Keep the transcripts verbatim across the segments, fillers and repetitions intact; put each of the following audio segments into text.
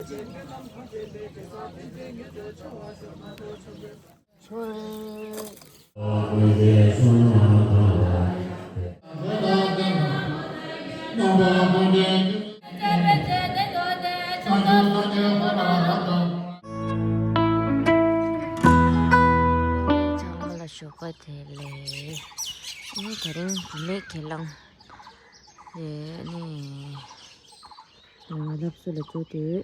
ལ་ཞོགས་པ་དེ་ལས་ནི་དེ་རིང་བུད་མེད་ཁས་བླངས་ནས་ནི། ང་ལབ་སུ་ལ་བཅོས་ཏེ།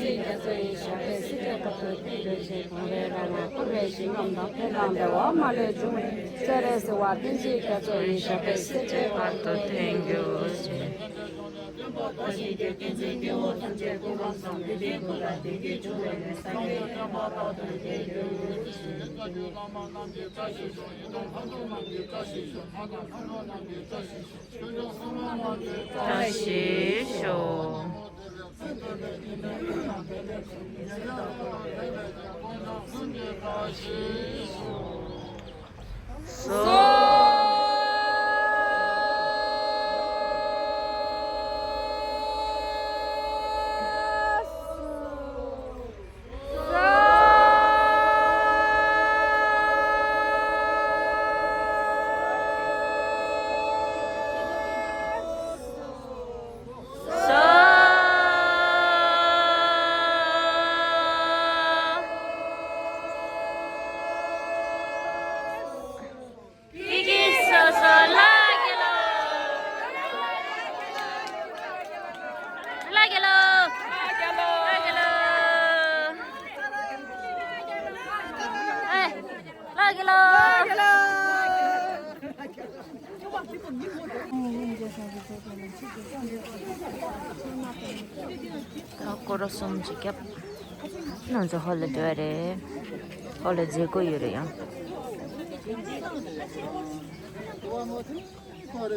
ཅིའི་རྒྱ་མཚོ་ཡི་ཞབས་པད་སྲིད་མཐའི་བར་དུ་མཁྱེན་དུ་བྱོན། གངས་རིའི་ར་བས་བསྐོར་བའི་ཞིང་ཁམས་དང་། ཕན་དང་བདེ་བ་མ་ལུས་འབྱུང་བའི་སྤྱན་རས་གཟིགས་དབང་། ཨེ་མ་ཅིའི་རྒྱ་མཚོ་ཡི་ཞབས་པད་སྲིད་མཐའི་བར་དུ་མཁྱེན་དུ་བྱོན། སྟོན་པ་བཀྲ་ཤིས་ཀྱི་བསྟན་འཛིན་སྐྱེ་བོ་ཐམས་ཅད་སྐུ་ཁམས་བཟང་པོའི་དེའི་སྐུ་ལ་བདེ་སྐྱིད་འབྱུང་བའི་སངས་རྒྱས་བསྟན་པ་རྟག་ཏུ་རྒྱས་གྱུར་ཅིག། བཀྲ་ཤིས་ཤོག། ཀི་ཀི་སོ་སོ་ལྷ་རྒྱལ་ལོ། ལྷ་རྒྱལ་ལོ། ལྷ་རྒྱལ་ལོ། ཨེ། ལྷ་རྒྱལ་ལོ། ད་སྐོར་ར་གསུམ་ཅིག་བརྒྱབ། ང་ཚོ་ཧོལ་ལ་འགྲོ་ཡ་རེད། ཧོལ་ལ་མཛད་སྒོ་ཡོད་རེད་ཡང་། བོད་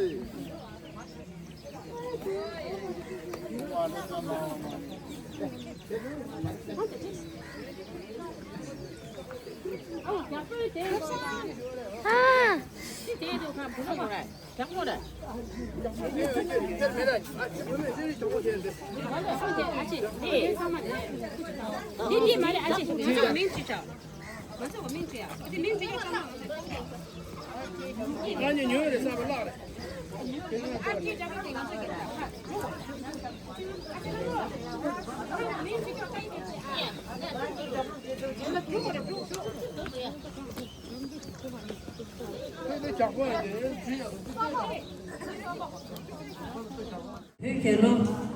རྒྱལ་ལོ་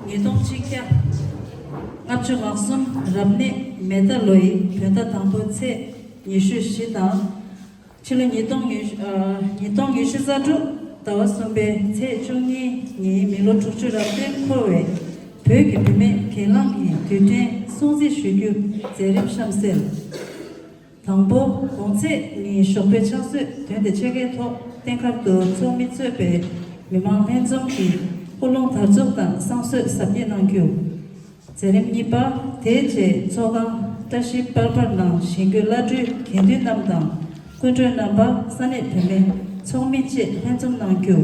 ཉིས་སྟོང་ཆིག་བརྒྱ་ལྔ་བཅུ་ང་གསུམ་རབ་གནས་མེ་རྟ་ལོ་ཡི་བོད་ཟླ་དང་པོའི་ཚེས་ཉི་ཤུ་བཞི་དང་། ཕྱི་ལོ་ཉིས་སྟོང་ཉི་ཤུ་ཨ་ཉིས་སྟོང་ཉི་ཤུ་རྩ་དྲུག་ཟླ་བ་གསུམ་པའི་ཚེས་བཅུ་གཉིས་ཉིན་མི་ལོ་དྲུག་ཅུ་རབ་བརྟན་འཁོར་བའི་བོད་ཀྱི་བུད་མེད་གྱེན་ལངས་ཀྱི་དུས་དྲན་སྲུང་བརྩི་ཞུ་རྒྱུ་མཛད་རིམ་གཤམ་གསལ། དང་པོ། གོང་ཚེས་ཉིན་ཞོགས་པའི་ཕྱག་མཛོད་དོན་དེ་ཆེ་ཁའི་ཐོག་བསྟན་མཁར་དུ་ཚོགས་མི་གཙོས་པའི་མི་མང་ལྷན་འཛོམས་ཀྱིས་སྐུ་རླུང་དར་ཚུགས་དང་བསང་གསོལ་གཟབ་རྒྱས་གནང་རྒྱུ། མཛད་རིམ་གཉིས་པ། དེའི་རྗེས་ཚོགས་ཁང་བཀྲ་ཤིས་པར་པར་ནང་གཞེན་སྐུལ་བླ་སྤྲུལ་དགེ་འདུན་རྣམས་དང་སྐུ་མགྲོན་རྣམ་པ་ས་གནས་བུད་མེད་ཚོགས་མི་བཅས་ལྷན་འཛོམས་གནང་རྒྱུ།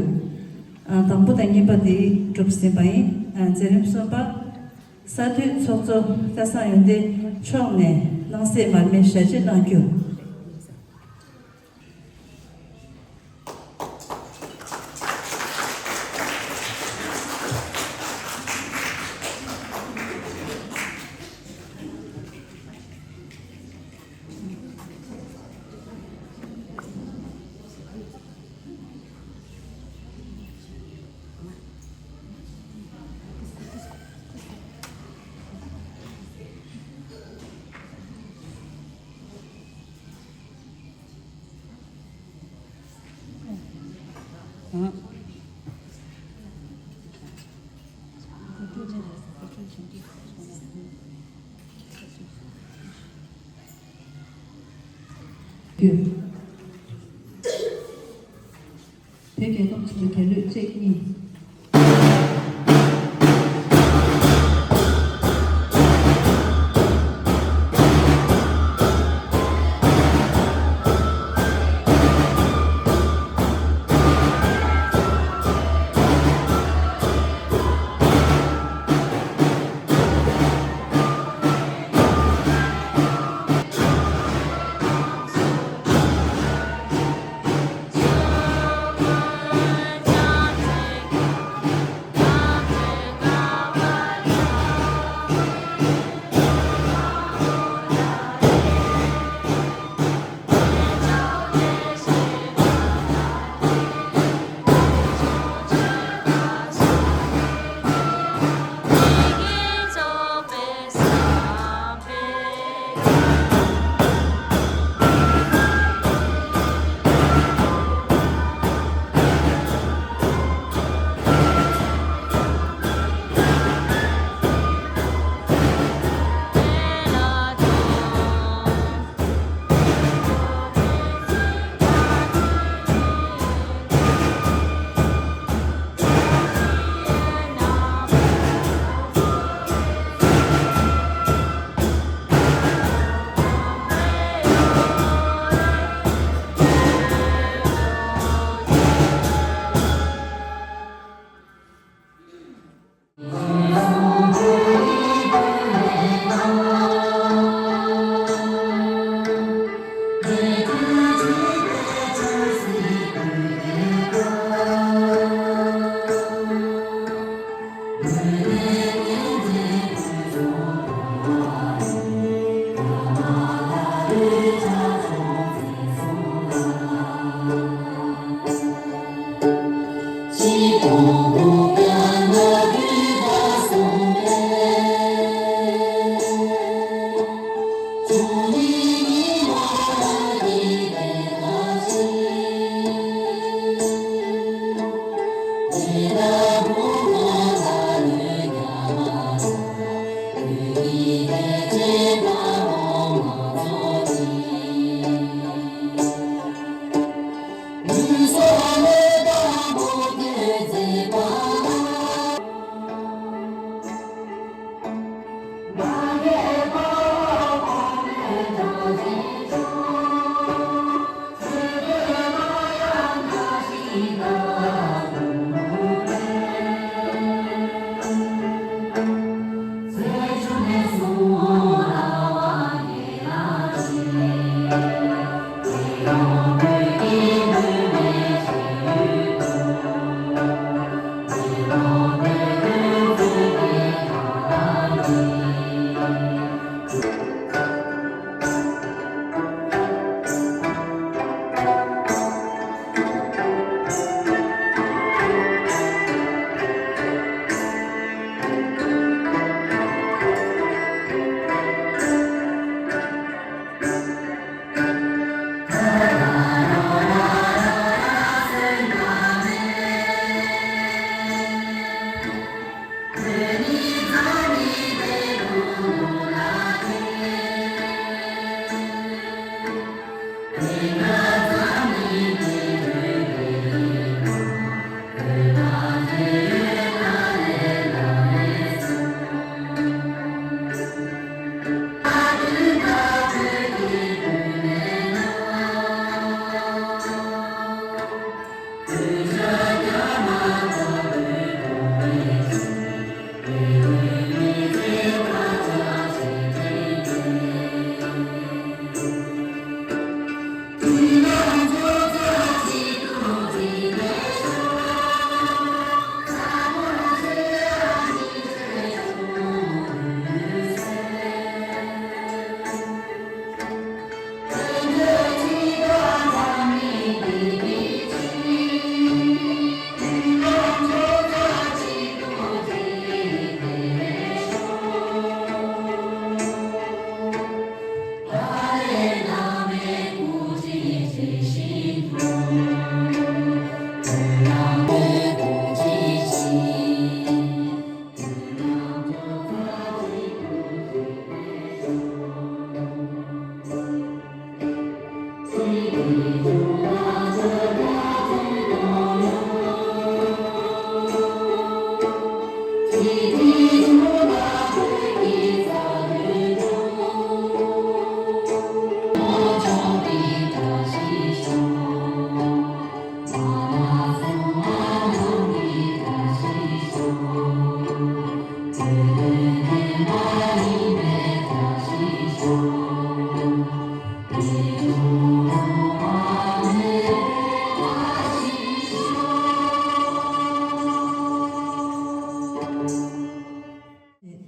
དང་པོ་དང་གཉིས་པ་དེ་གྲུབ་ཟིན་པ་ཡིན། མཛད་རིམ་གསུམ་པ། གསར་འདུས་ཚོགས་གཙོ་སྐལ་བཟང་ཡོན་ཏན་མཆོག་ནས་སྣང་གསལ་མར་མེ་ཞལ་འབྱེད་གནང་རྒྱུ། བོད་རྒྱལ་ཁབ་ཆེན་པོའི་རྒྱལ་གླུ་གཅིག་གཉིས།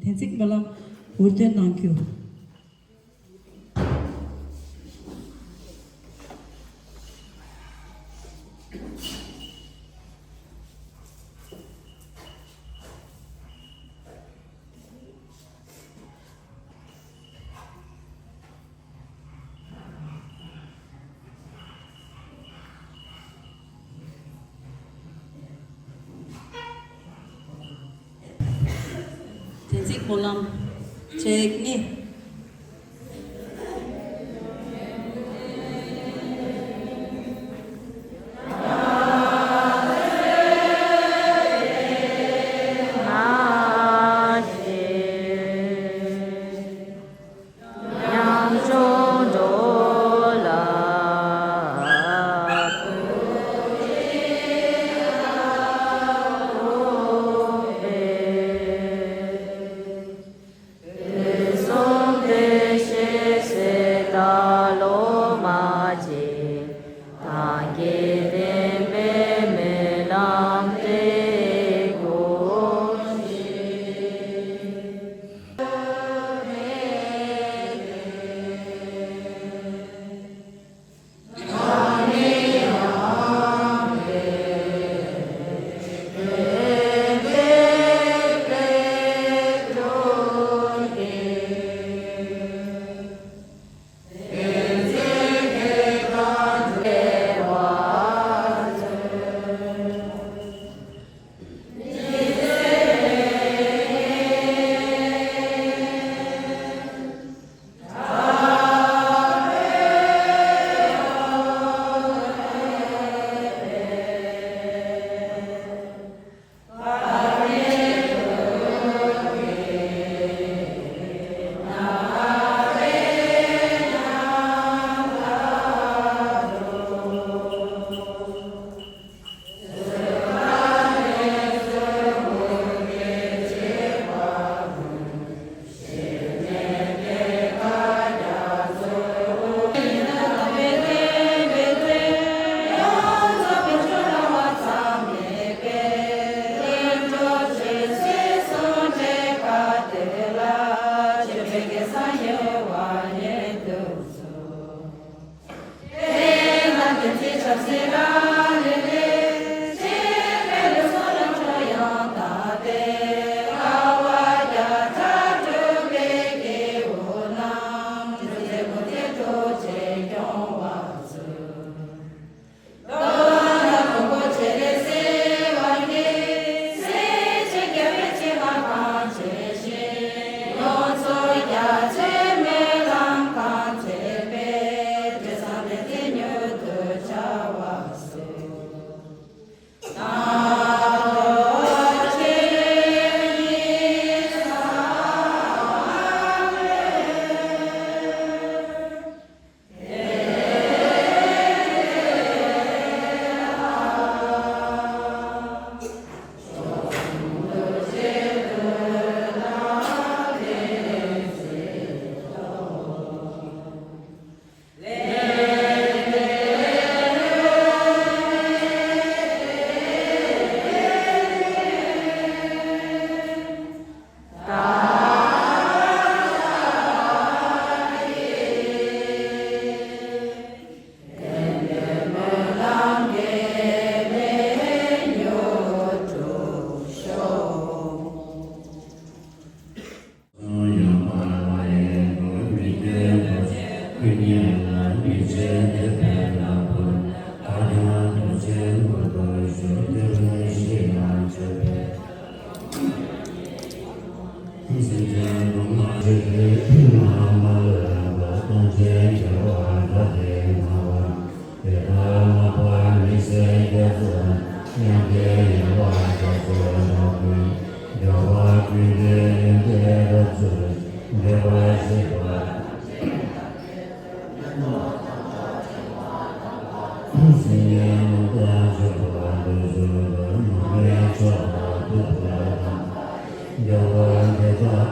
དན་ཚིག་སྨོན་ལམ་འུར་འདོན་གནང་རྒྱུ། དན་ཚིག་སྨོན་ལམ་ཆེད་གཉིས། ཉམ་ཆུང་འགྲོ་ལ། དུས་གསུམ་བདེ་གཤེགས་སྲས་དང་སློབ་མ་བཅས། བདག་གིས་བསྟན་པའི་སྨོན་ལམ་འདི་དགོངས་ཤིག།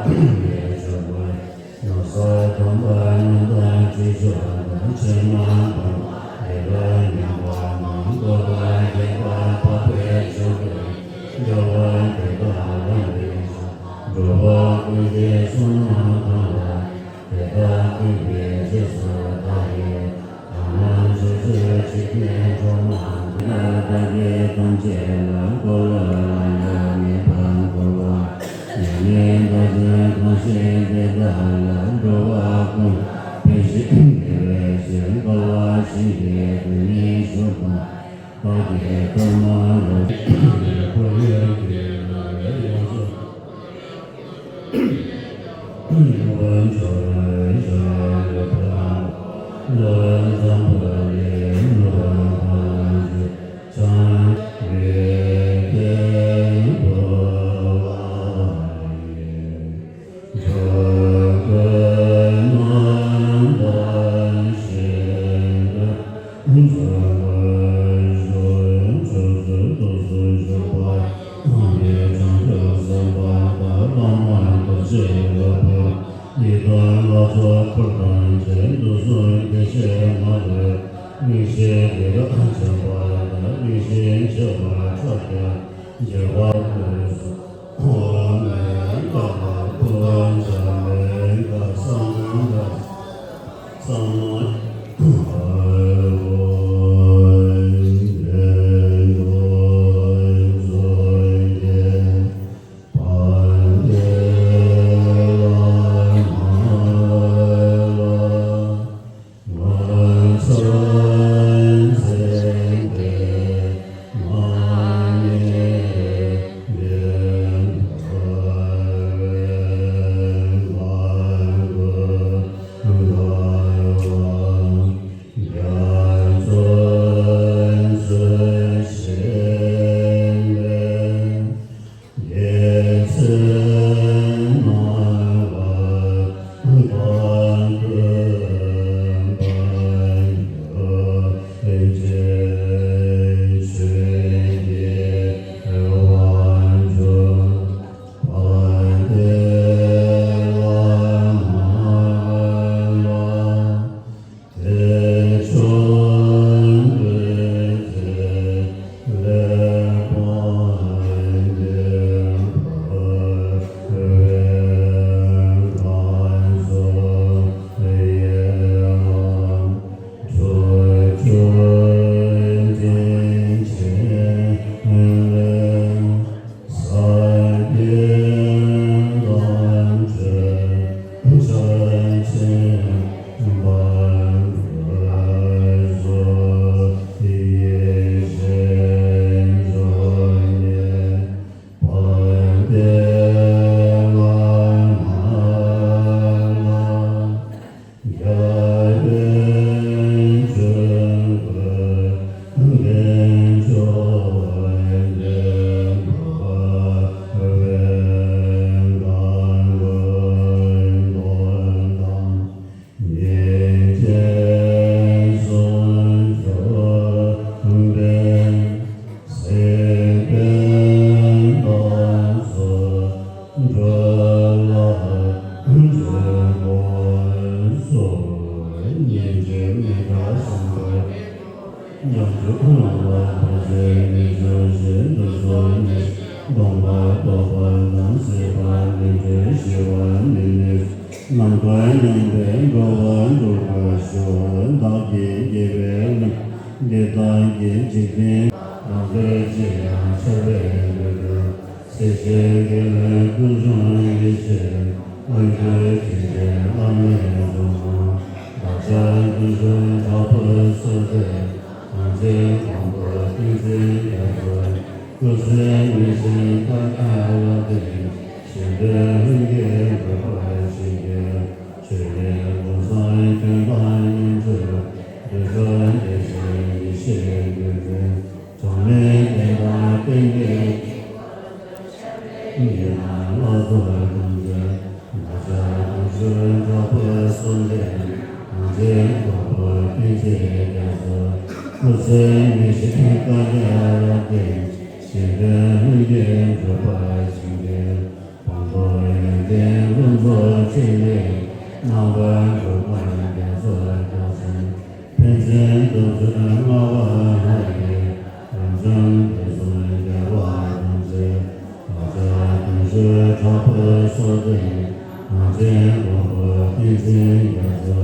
ལས་བྱ་བ། ལོ་གསར་དང་པ་ནི་དང་ཅི་ཆོག་དང་ཕྱི་མ་དང་དེ་ལ་ཉམས་པ་དང་བཀོད་པ་རྒྱས་པ་འཕགས་པའི་མཆོག་ཏུ་འགྲོ་བ་དེ་དག་ལ་ལེགས་བྱ། འགྲོ་བ་ཀུན་གྱི་བསོད་ནམས་དང་བ། དེ་དག་ཀུན་གྱི་རྗེས་སུ་བདག་ཡི། ཨ་ནི་ཆོས་ཚུལ་ཇི་སྙེད་སྒྲོན་མ་དེ་དག་བདག་གིས་ཐམས་ཅད་ལ་བཀོད་ལ་ལ་ཉེས་པར་འགོད་པ། ཡང་ནི་བདག་ཅག་གང་ཞིག་དེ་དག་ལ་འགྲོ་བ་ཀུན་ཕན་ཞིང་དགེ་བའི་ཕྱིར་དཀའ་བ་བཞིན་གྱི་དོན་ཉིད་ཞུགས་པ། བདག་གིས་ཐོག་མར་ལོ་ཆེན་ཁོར་ཡུག་གི་ལ་ཡོངས་སུ། ཡི་དྭགས་ལ་སོགས་འཁོར་དང་བཅས་དུག་གསུམ་གྱི་ཕྱེ་མ་ལུས་གླིང་བཞི་ཡི་དྭགས་ཆགས་པ་དང་གླིང་བཞི་མཆེད་པ་ཕྲག་བརྒྱ་འགྱེད་པ་ལས་སུ། ཨོཾ་ཨེ་ཏ་བ་བུ་ཙ་ལེ་ཀ་སཾ་མ་ཀ་སཾ་མ་ཧ་རོ་ཨེ་རོ་ཨེ་རོ་ཨེ། ཉམས་སུ་བླང་བ་ཐམས་ཅད་ཉེས་སྤྱོད་ཞིང་དུ་གསུངས་ནས། སྡོམ་པ་རྟོགས་པ་དང་སྲིད་པ་མི་འཁྲུལ་ཞི་བ་མི་ནུས་རྣམ་དག་མྱང་འདས་འགྲོ་བ་འགྲུབ་པར་ཤོག་བདག་གིས་དགེ་བའི་ལམ་འདི་དག་གི་འཇིག་རྟེན་རང་དོན་ཅི་ཡང་འཆར་བའི་འདོད་དོན། སྲིད་ཞིའི་དགེ་འདུན་ཀུན་འབྱུང་ཡེ་ཤེས་དབང་ཕྱུག་དྲིན་ཅན་བླ་མའི་གཟུངས་སྔགས། བདག་ཅག་ཀུན་འབྱུང་དྲག་པོའི་སྲོག་འཛིན། གང་ཞིག་དང་པོ་ཏིང་འཛིན་རྒྱ་མཚོ། སྐུ་ཚེ་མི་ཤིགས་བདག་ཉིད་ལ་བརྟེན། གཞན་དོན་ལྷུན་གྱིས་འགྲུབ་པར་བྱིན་གྱིས་རློབས། ཆོས་ཉིད་ཀུན་བཟང་ཁྱོད་དང་མཉམ་སྤྱོད། འདོད་ཆགས་བདེ་ཞིང་ཡེ་ཤེས་ཀུན་འཛིན། གྲངས་མེད་བསྟན་དང་བསྟན་པའི་ཡིད་ལ་བློ་ལྡོག་ཐམས་ཅད། བདག་ཅག་དུག་གསུམ་དྲག་པོའི་སྲོག་འཛིན། གང་ཞིག་དང་པོ་ཏིང་འཛིན་རྒྱ་མཚོ། སྐུ་ཚེ་མི་ཤིགས་བདག་ཉིད་ལ་བརྟེན། གཞན་དོན་ལྷུན་གྱིས་འགྲུབ་པར་བྱིན་གྱིས། སྤངས་རྟོགས་ཡོན་ཏན་ ཕྱིར་ལས་རྣམ་པར་འཇུག་པ་རྒྱ་མཚོ་རྒྱ་མཚོ། ཕན་ཚུན་བདག་འཛིན་མངའ་བ་ལྷ་ཡི། རང་བྱུང་བདེ་སྲུང་རྒྱལ་བ་དམ་ཚིག། བདག་ཅག་དོན་ཆོས་གྲགས་པ་སོགས་ལྡན། གངས་ཅན་མགོན་པོ་བསྟན་འཛིན་རྒྱ་མཚོ།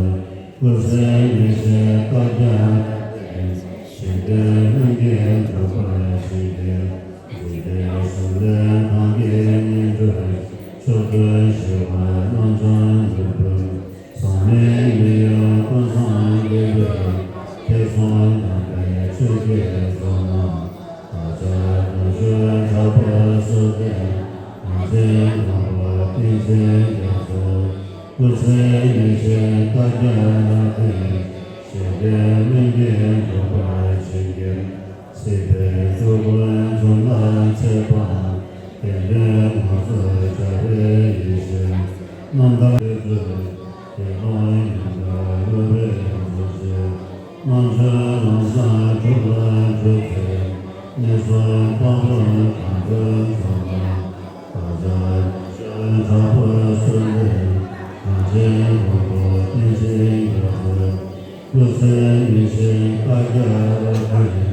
སྐུ་ཚེ་མི་ཤིགས་བསྐལ་བརྒྱར་རབ་བརྟན། གཞན་དོན་ལྷུན་གྱིས་གྲུབ་པར་བྱིན་གྱིས། འཇིག་རྟེན་གསུམ་ལས་གང་གིས་མི་འགྲུབ། མཆོག་ཏུ་གཤེགས་པ་རྣམ་བྱང་ཆོས་སྐུ། ཟག་མེད་མི་གཡོ་ཀུན་བཟང་རྒྱལ་པོའི། ཐེག་མཆོག་དམ་པའི་ཆོས་ཀྱི་མཛོད་རྣམས། བདག་ཅག་དོན་ཆོས་གྲགས་པ་སོགས་ལྡན། གངས་ཅན་མགོན་པོ་བསྟན་འཛིན་རྒྱ་མཚོ། སྐུ་ཚེ་མི་ཤིགས་བསྐལ་བརྒྱར་རབ་བརྟན། གཞན་དོན་ལྷུན་གྱིས་འགྲུབ་པར་བྱིན་གྱིས། སྲིད་པའི་སྡུག་ཀུན་འཇོམས་ལ་མཛད་པ། དེ་ལས་ང་ཚོར་སྦྱར་བའི་ཡེ་ཤེས། རྣམ་དག་ལས་བཏུས། དགེ་སློང་ཡོངས་ཀྱི་དབུ་བའི་གཙོ་ཆེ། རྣམ་དཔྱོད་ལམ་བཟང་གྲུབ་ལ་གྲུབ་མཛད། གནས་གསུམ་དཔང་པོ་གང་འདུལ་འཛོམས་པ། བདག་ཅག་དོན་ཆོས་གྲགས་པ་སོགས་ལྡན། གངས་ཅན་མགོན་པོ་བསྟན་འཛིན་རྒྱ་མཚོ། སྐུ་ཚེ་མི་ཤིགས་བསྐལ་བརྒྱར་རབ་བརྟན།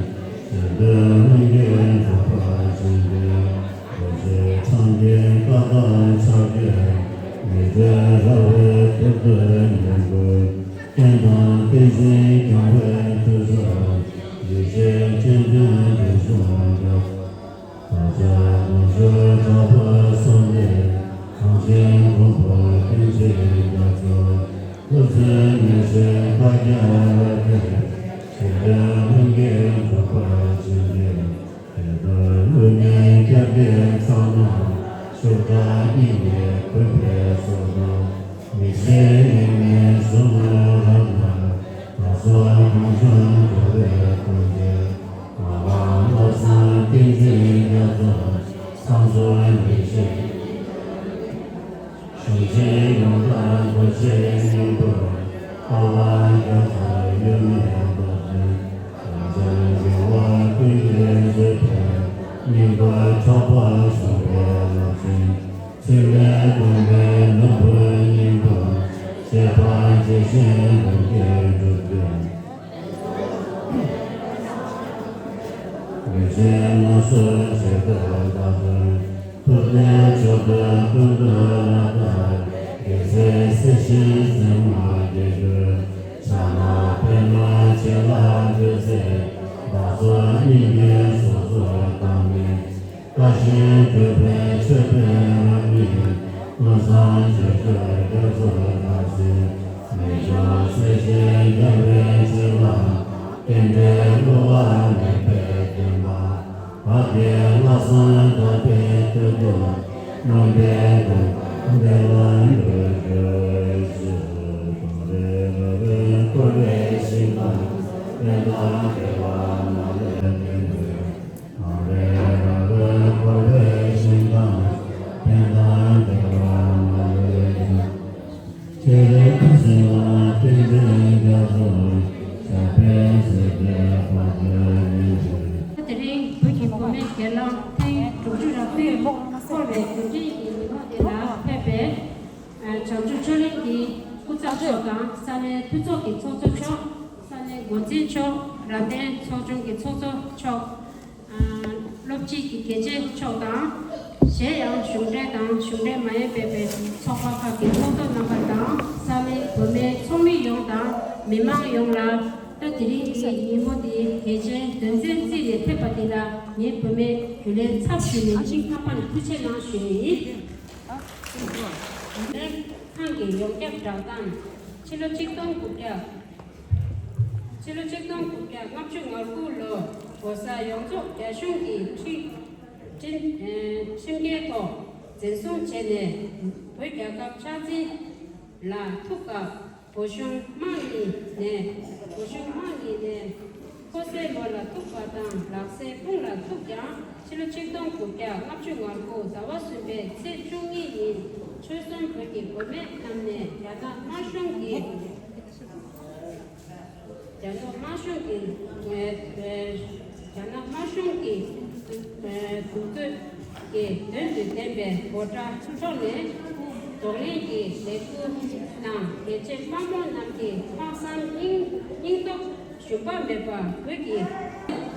གཞན་དོན་ལྷུན་གྱིས་འགྲུབ་པར་བྱིན་གྱིས། རྡོ་རྗེ་འཆང་གི་བཀའ་དང་ཕྱག་རྒྱས། ཉི་ཟླའི་ར་བས་ཐུར་དུ་བརྙན་བཀོད། བསྟན་དང་བསྟན་འཛིན་སྐྱོང་བའི་མཐུ་རྩལ། ཡེ་ཤེས་སྤྱན་ལྡན་དྲི་བསུང་རྒྱ། བདག་ཅག་དོན་ཆོས་གྲགས་པ་སོགས་ལྡན། གངས་ཅན་མགོན་པོ་བསྟན་འཛིན་རྒྱ་མཚོ། སྐུ་ཚེ་མི་ཤིགས་བསྐལ་བརྒྱར་རབ་བརྟན། གཞན་དོན་ལྷུན་གྱིས་འགྲུབ་པར་བྱིན་གྱིས། དེ་ལྟར་དབུ་མའི་སྐྱབས་ཀྱི་མཆོག་རྣམས། ཤུགས་དྲག་སྙིང་ནས་གུས་པས་གསོལ་ལོ། མི་ཟད་ཡེངས་མེད་གཟུངས་སྔགས་རབ་ལ། བདག་སོགས་གང་བྱུང་འགྲོ་བའི་དོན་ཆེན། ངག་དབང་བློ་བཟང་བསྟན་འཛིན་རྒྱ་མཚོ། བསམ་རྫོགས་ཉིད་ཅེས། གཞུང་ཆེན་ཡོངས་དག་རྡོ་རྗེའི་སྙིང་པོ། ཨ་ཝ་རྒྱ་མཚོ་གཡོ་མེད་རྡོ་རྗེ། རབ་འབྱམས་རྒྱལ་བ་ཀུན་གྱི་མཛོད་དེར། སྙིང་པོ་ཐོགས་པ་བཟུང་བའི་རླབས་ཆེན། ཚིག་ལས་དགོངས་པའི་ནོར་བུའི་སྙིང་པོ། བཅས་པ་ཇི་བཞིན་ལྷུན་གྱིས་གྲུབ་སྟེ། འོད་ཆེན་ལ་སོགས་ཇི་ལྟར་བདག་དོན། ཐུབ་བསྟན་མཆོག་ཏུ་ཀུན་ཏུ་རབ་བསྟར། རྒྱལ་སྲས་སྲིད་ཞིའི་མཚན་མ་རྒྱལ་གྱུར། ཕྱག་ན་པདྨ་བྱིན་རླབས་འཕྲོས་ཚེ། བདག་སོགས་སྙིང་གི་ཕྱོགས་སུ་བཏང་ནས། བཀའ་བཞིན་སྒྲུབ་པའི་མཆོད་པའི་རང་ཉིད། ཀུན་བཟང་ཇོ་བོ་རྒྱ་མཚོ་ལག་ལེན། མི་བསྐྱོད་སྲས་ཆེན་རྒྱལ་བའི་བྱིན་རླབས། རྟེན་འབྲེལ་བསླུ་བ་མེད་པའི་བདེན་པ། བར་གྱི་བླ་བཟང་དག་པའི་བསྟོད་དུ། རྣམ་པའི་དོན་བདེ་བར་འགྲུབ་གྱུར་ཅིག། དོན་རེ་རེ་བས་བསྐོར་བའི་ཞིང་ཁམས། ཕན་དང་བདེ་བ་མ་ལུས་ལྡན་པའི། དེ་རིང་བོད་ཀྱི་བུད་མེད་སྒེར་ལངས་ཐེངས་དྲུག་ཅུ་རེ་བདུན་འཁོར་བའི་དུས་དྲན་གྱི་ཉིན་མོ་དེ་ལ་ཕེབས་པའི་བྱང་ཆུབ་ཕྱོགས་གླིང་གི་སྐུ་ཚབ་མཆོག་དང་ས་གནས་འཐུས་ཚོགས་ཀྱི་ཚོགས་གཙོ་མཆོག་ས་གནས་འགོ་འཛིན་མཆོག་རབ་བརྟན་ཚོགས་ཆུང་གི་ཚོགས་གཙོ་མཆོག་སློབ་སྤྱི་གི་དགེ་ཆེ་མཆོག་དང་། གཞན་ཡང་གཞུང་འབྲེལ་དང་གཞུང་འབྲེལ་མ་ཡིན་པའི་ཚོགས་པ་ཁག་གི་ཚོགས་གཙོ་རྣམ་པ་དང་ས་གནས་བུད་མེད་ཚོགས་མི་ཡོངས་དང་མི་མང་ཡོངས་ལ། ད་དེ་རིང་གི་ཉིན་མོ་འདི་གལ་ཆེན་དོན་ཚན་བརྩིས་ནས་ཕེབས་པ་འདི་ལ་ངས་བུད་མེད་རྒྱུན་ལས་ཚབ་ཞུས་ནས་སྙིང་ཐག་པ་ནས་ཐུགས་རྗེ་གནང་ཞུ་ཡི་ཡིན། ཁང་གི་ཡོངས་ཁྱབ་བསྒྲགས་གཏམ། ཕྱི་ལོ་ཆིག་སྟོང་དགུ་བརྒྱ། ཕྱི་ལོ་ཆིག་སྟོང་དགུ་བརྒྱ་ལྔ་བཅུ་ང་དགུ་ལོ་༸གོང་ས་ཡོངས་རྫོགས་རྒྱ་གཞུང་གི་ཁྲིམས་ཁྲིམས་ཁྲིམས་འགལ་ཐོག་འཛིན་བཟུང་བྱས་ནས་བོད་རྒྱལ་ཁབ་ཆགས་འཛིན་ལ་ཐུག་སྐབས་བོད་གཞུང་དམག་གཉིས་ནས་བོད་གཞུང་དམག་གཉིས་ནས་ཁོ་སའི་ལོ་ལ་ཐུག་པ་དང་ལག་སའི་དཔུང་ལ་ཐུག་ཀྱང་ཕྱི་ལོ་ཆིག་སྟོང་དགུ་བརྒྱ་ལྔ་བཅུ་ང་དགུ་ཟླ་བ་གསུམ་པའི་ཚེས་བཅུ་གཉིས་ཉིན་ཆོལ་གསུམ་བོད་ཀྱི་བུད་མེད་རྣམས་ནས་རྒྱ་ནག་དམར་གཞུང་གིས་རྒྱ་ནག་དམར་གཞུང་གི་ཨེ་ཨེ་རྒྱ་ནག་དམར་གཞུང་གི་ཨེ་འདུ་འཛོམས་ཀྱི་དོན་དུ་བདམས་པའི་སྒོ་ཁྲལ་ཐོག་ནས་ གདོང་ལེན་གྱི་ལས་འགུལ་ནང་རྒྱལ་གཅེས་དཔའ་མོ་རྣམས་ཀྱི་ལྷག་བསམ་སྙིང་སྙིང་སྟོབས་ཞུམ་པ་མེད་པར་བོད་ཀྱི་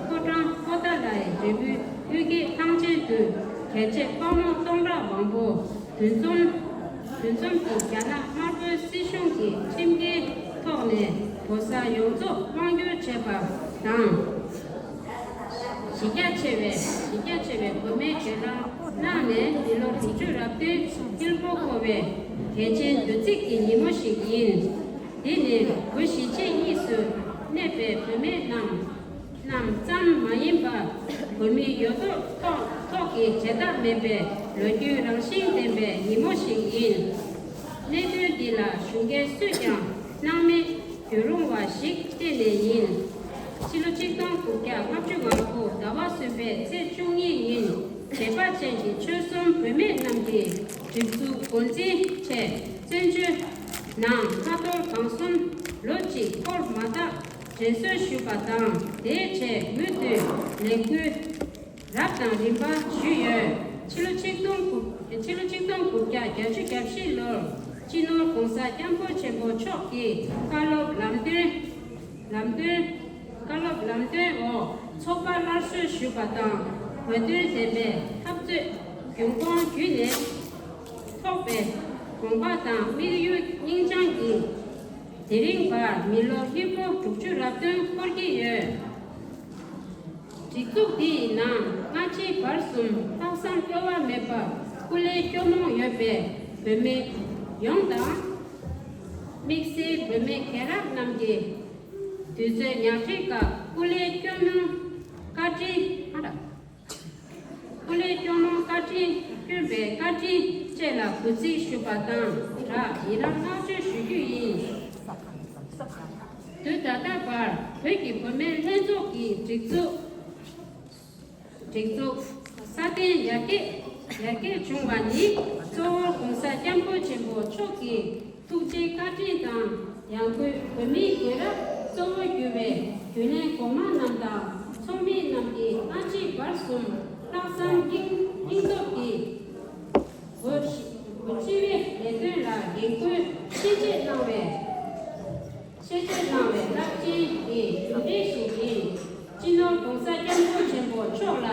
ཕོ་བྲང་པོ་ཏཱ་ལའི་རི་བོའི་དབུས་སྐད་ཐང་ཆེན་དུ་རྒྱལ་གཅེས་དཔའ་མོ་སྟོང་ཕྲག་མང་པོ་འདུ་འཛོམས་འདུ་འཛོམས་ཀྱིས་རྒྱ་ནག་དམར་པོའི་སྲིད་གཞུང་གི་ཁྲིམས་འགལ་ཐོག་ནས་བོད་ས་ཡོངས་རྫོགས་དབང་བསྒྱུར་བྱས་པ་དང་། གཞི་རྒྱ་ཆེ་བའི་གཞི་རྒྱ་ཆེ་བའི་བོད་མིའི་གྱེན་ལངས་གནང་ནས་མི་ལོ་དྲུག་ཅུ་རབ་བདུན་དབུལ་པོ་འཁོར་བའི་གལ་ཆེན་བདུད་རྩི་གི་ཉིན་མོ་ཞིག་ཡིན། འདི་ནི་བོད་གཞིས་བྱེས་གཉིས་སུ་གནས་པའི་བུད་མེད་རྣམས་རྣམས་ཙམ་མ་ཡིན་པར་བོད་མིའི་ཡོད་དོ་ཐོག་ཐོག་གི་བྱེ་བྲག་མེད་པའི་ལོ་རྒྱུས་རང་བཞིན་ལྡན་པའི་ཉིན་མོ་ཞིག་ཡིན། གནད་དོན་འདི་ལ་ཞུགས་མཁན་སུས་ཀྱང་སྣང་མེད་རྒྱུ་རུང་བ་ཞིག་གཏན་ནས་ཡིན། ཕྱི་ལོ་ཆིག་སྟོང་དགུ་བརྒྱ་ལྔ་བཅུ་ང་དགུ་ཟླ་བ་གསུམ་པའི་ཚེས་བཅུ་གཉིས་ཉིན་བྱེད་པ་ཅན་གྱི་ཆོལ་གསུམ་བུད་མེད་རྣམས་ཀྱིས་སྒྲིག་འཛུགས་འགོ་འཛིན་ཆེད་བཙན་བྱོལ་ནང་ཁ་ཐོར་གང་གསུམ་ལོ་གཅིག་འཁོར་མ་ཐག་དྲན་གསོ་ཞུས་པ་དང་། དེའི་ཆེད་མུ་མཐུད་ལས་འགུལ་རབ་དང་རིམ་པ་ཞུས་ཡོད། ཕྱི་ལོ་ཆིག་སྟོང་དགུ་ཕྱི་ལོ་ཆིག་སྟོང་དགུ་བརྒྱ་བརྒྱད་ཅུ་གྱ་བཞི་ལོར་སྤྱི་ནོར་༸གོང་ས་༸སྐྱབས་མགོན་ཆེན་པོ་མཆོག་གིས་བཀའ་སློབ་ལམ་སྟོན་ལམ་སྟོན་བཀའ་སློབ་ལམ་སྟོན་འོག་ཚོགས་པ་སླར་གསོ་ཞུས་པ་དང་། དགོས་འདུན་ལྡན་པའི་འཐབ་རྩོད་རྒྱུན་གོང་བརྒྱུད་ནས་ཐོག་པའི་དགོངས་པ་དང་དམིགས་ཡུལ་སྙིང་བཅངས་ཀྱིས་དེ་རིང་བར་མི་ལོ་ཧྲིལ་པོ་དྲུག་ཅུ་རབ་བདུན་འཁོར་གྱི་ཡོད། སྒྲིག་འཛུགས་འདིའི་ནང་སྔ་ཕྱི་བར་གསུམ་ལྷག་བསམ་གཡོ་བ་མེད་པར་སྐུ་ལས་སྐྱོན་མང་ཡོད་པའི་བུད་མེད་ཡོངས་དང་། དམིགས་བསལ་བུད་མེད་རྒན་རབས་རྣམས་ཀྱིས་དུས་ཚོད་ཉག་ཕྲའི་སྐབས་སྐུ་ལས་སྐྱོན་མང་བཀའ་དྲིན་ཨ་ར། སྐུ་ལས་སྐྱོན་མང་བཀའ་དྲིན་སྐྱོན་པའི་བཀའ་དྲིན་བཅས་ལ་གུས་བརྩི་ཞུ་བ་དང་སྦྲགས་ཡི་རང་བསྔགས་བརྗོད་ཞུ་རྒྱུ་ཡིན། དུས་ད་ལྟ་བར་བོད་ཀྱི་བུད་མེད་ལྷན་ཚོགས་ཀྱི་སྒྲིག་འཛུགས་སྒྲིག་འཛུགས་སྲ་བརྟན་ཡར་རྒྱས་ཡར་རྒྱས་བྱུང་བ་ནི་གཙོ་བོ་༸གོང་ས་༸སྐྱབས་མགོན་ཆེན་པོ་མཆོག་གི་ཐུགས་རྗེ་བཀའ་དྲིན་དང་། ཡང་སྒོས་བོད་མིའི་རྒྱལ་རབས་གཙོ་བོ་གྱུར་བའི་རྒྱུན་ལས་གོང་མ་རྣམས་དང་ཚོགས་མི་རྣམས་ཀྱིས་སྔ་ཕྱི་བར་གསུམ་ལྷག་བསམ་སྙིང་སྙིང་སྟོབས་ཀྱིས་བོད་བོད་སྤྱི་བའི་ལས་དོན་ལ་འགན་ཁུར་ཤེས་བྱེད་གནང་བའི་ཤེས་བྱེད་གནང་བའི་རླབས་ཆེན་གྱི་གྲུབ་འབྲས་ཤིག་ཡིན། སྤྱི་ནོར་༸གོང་ས་༸སྐྱབས་མགོན་ཆེན་པོ་མཆོག་ལ་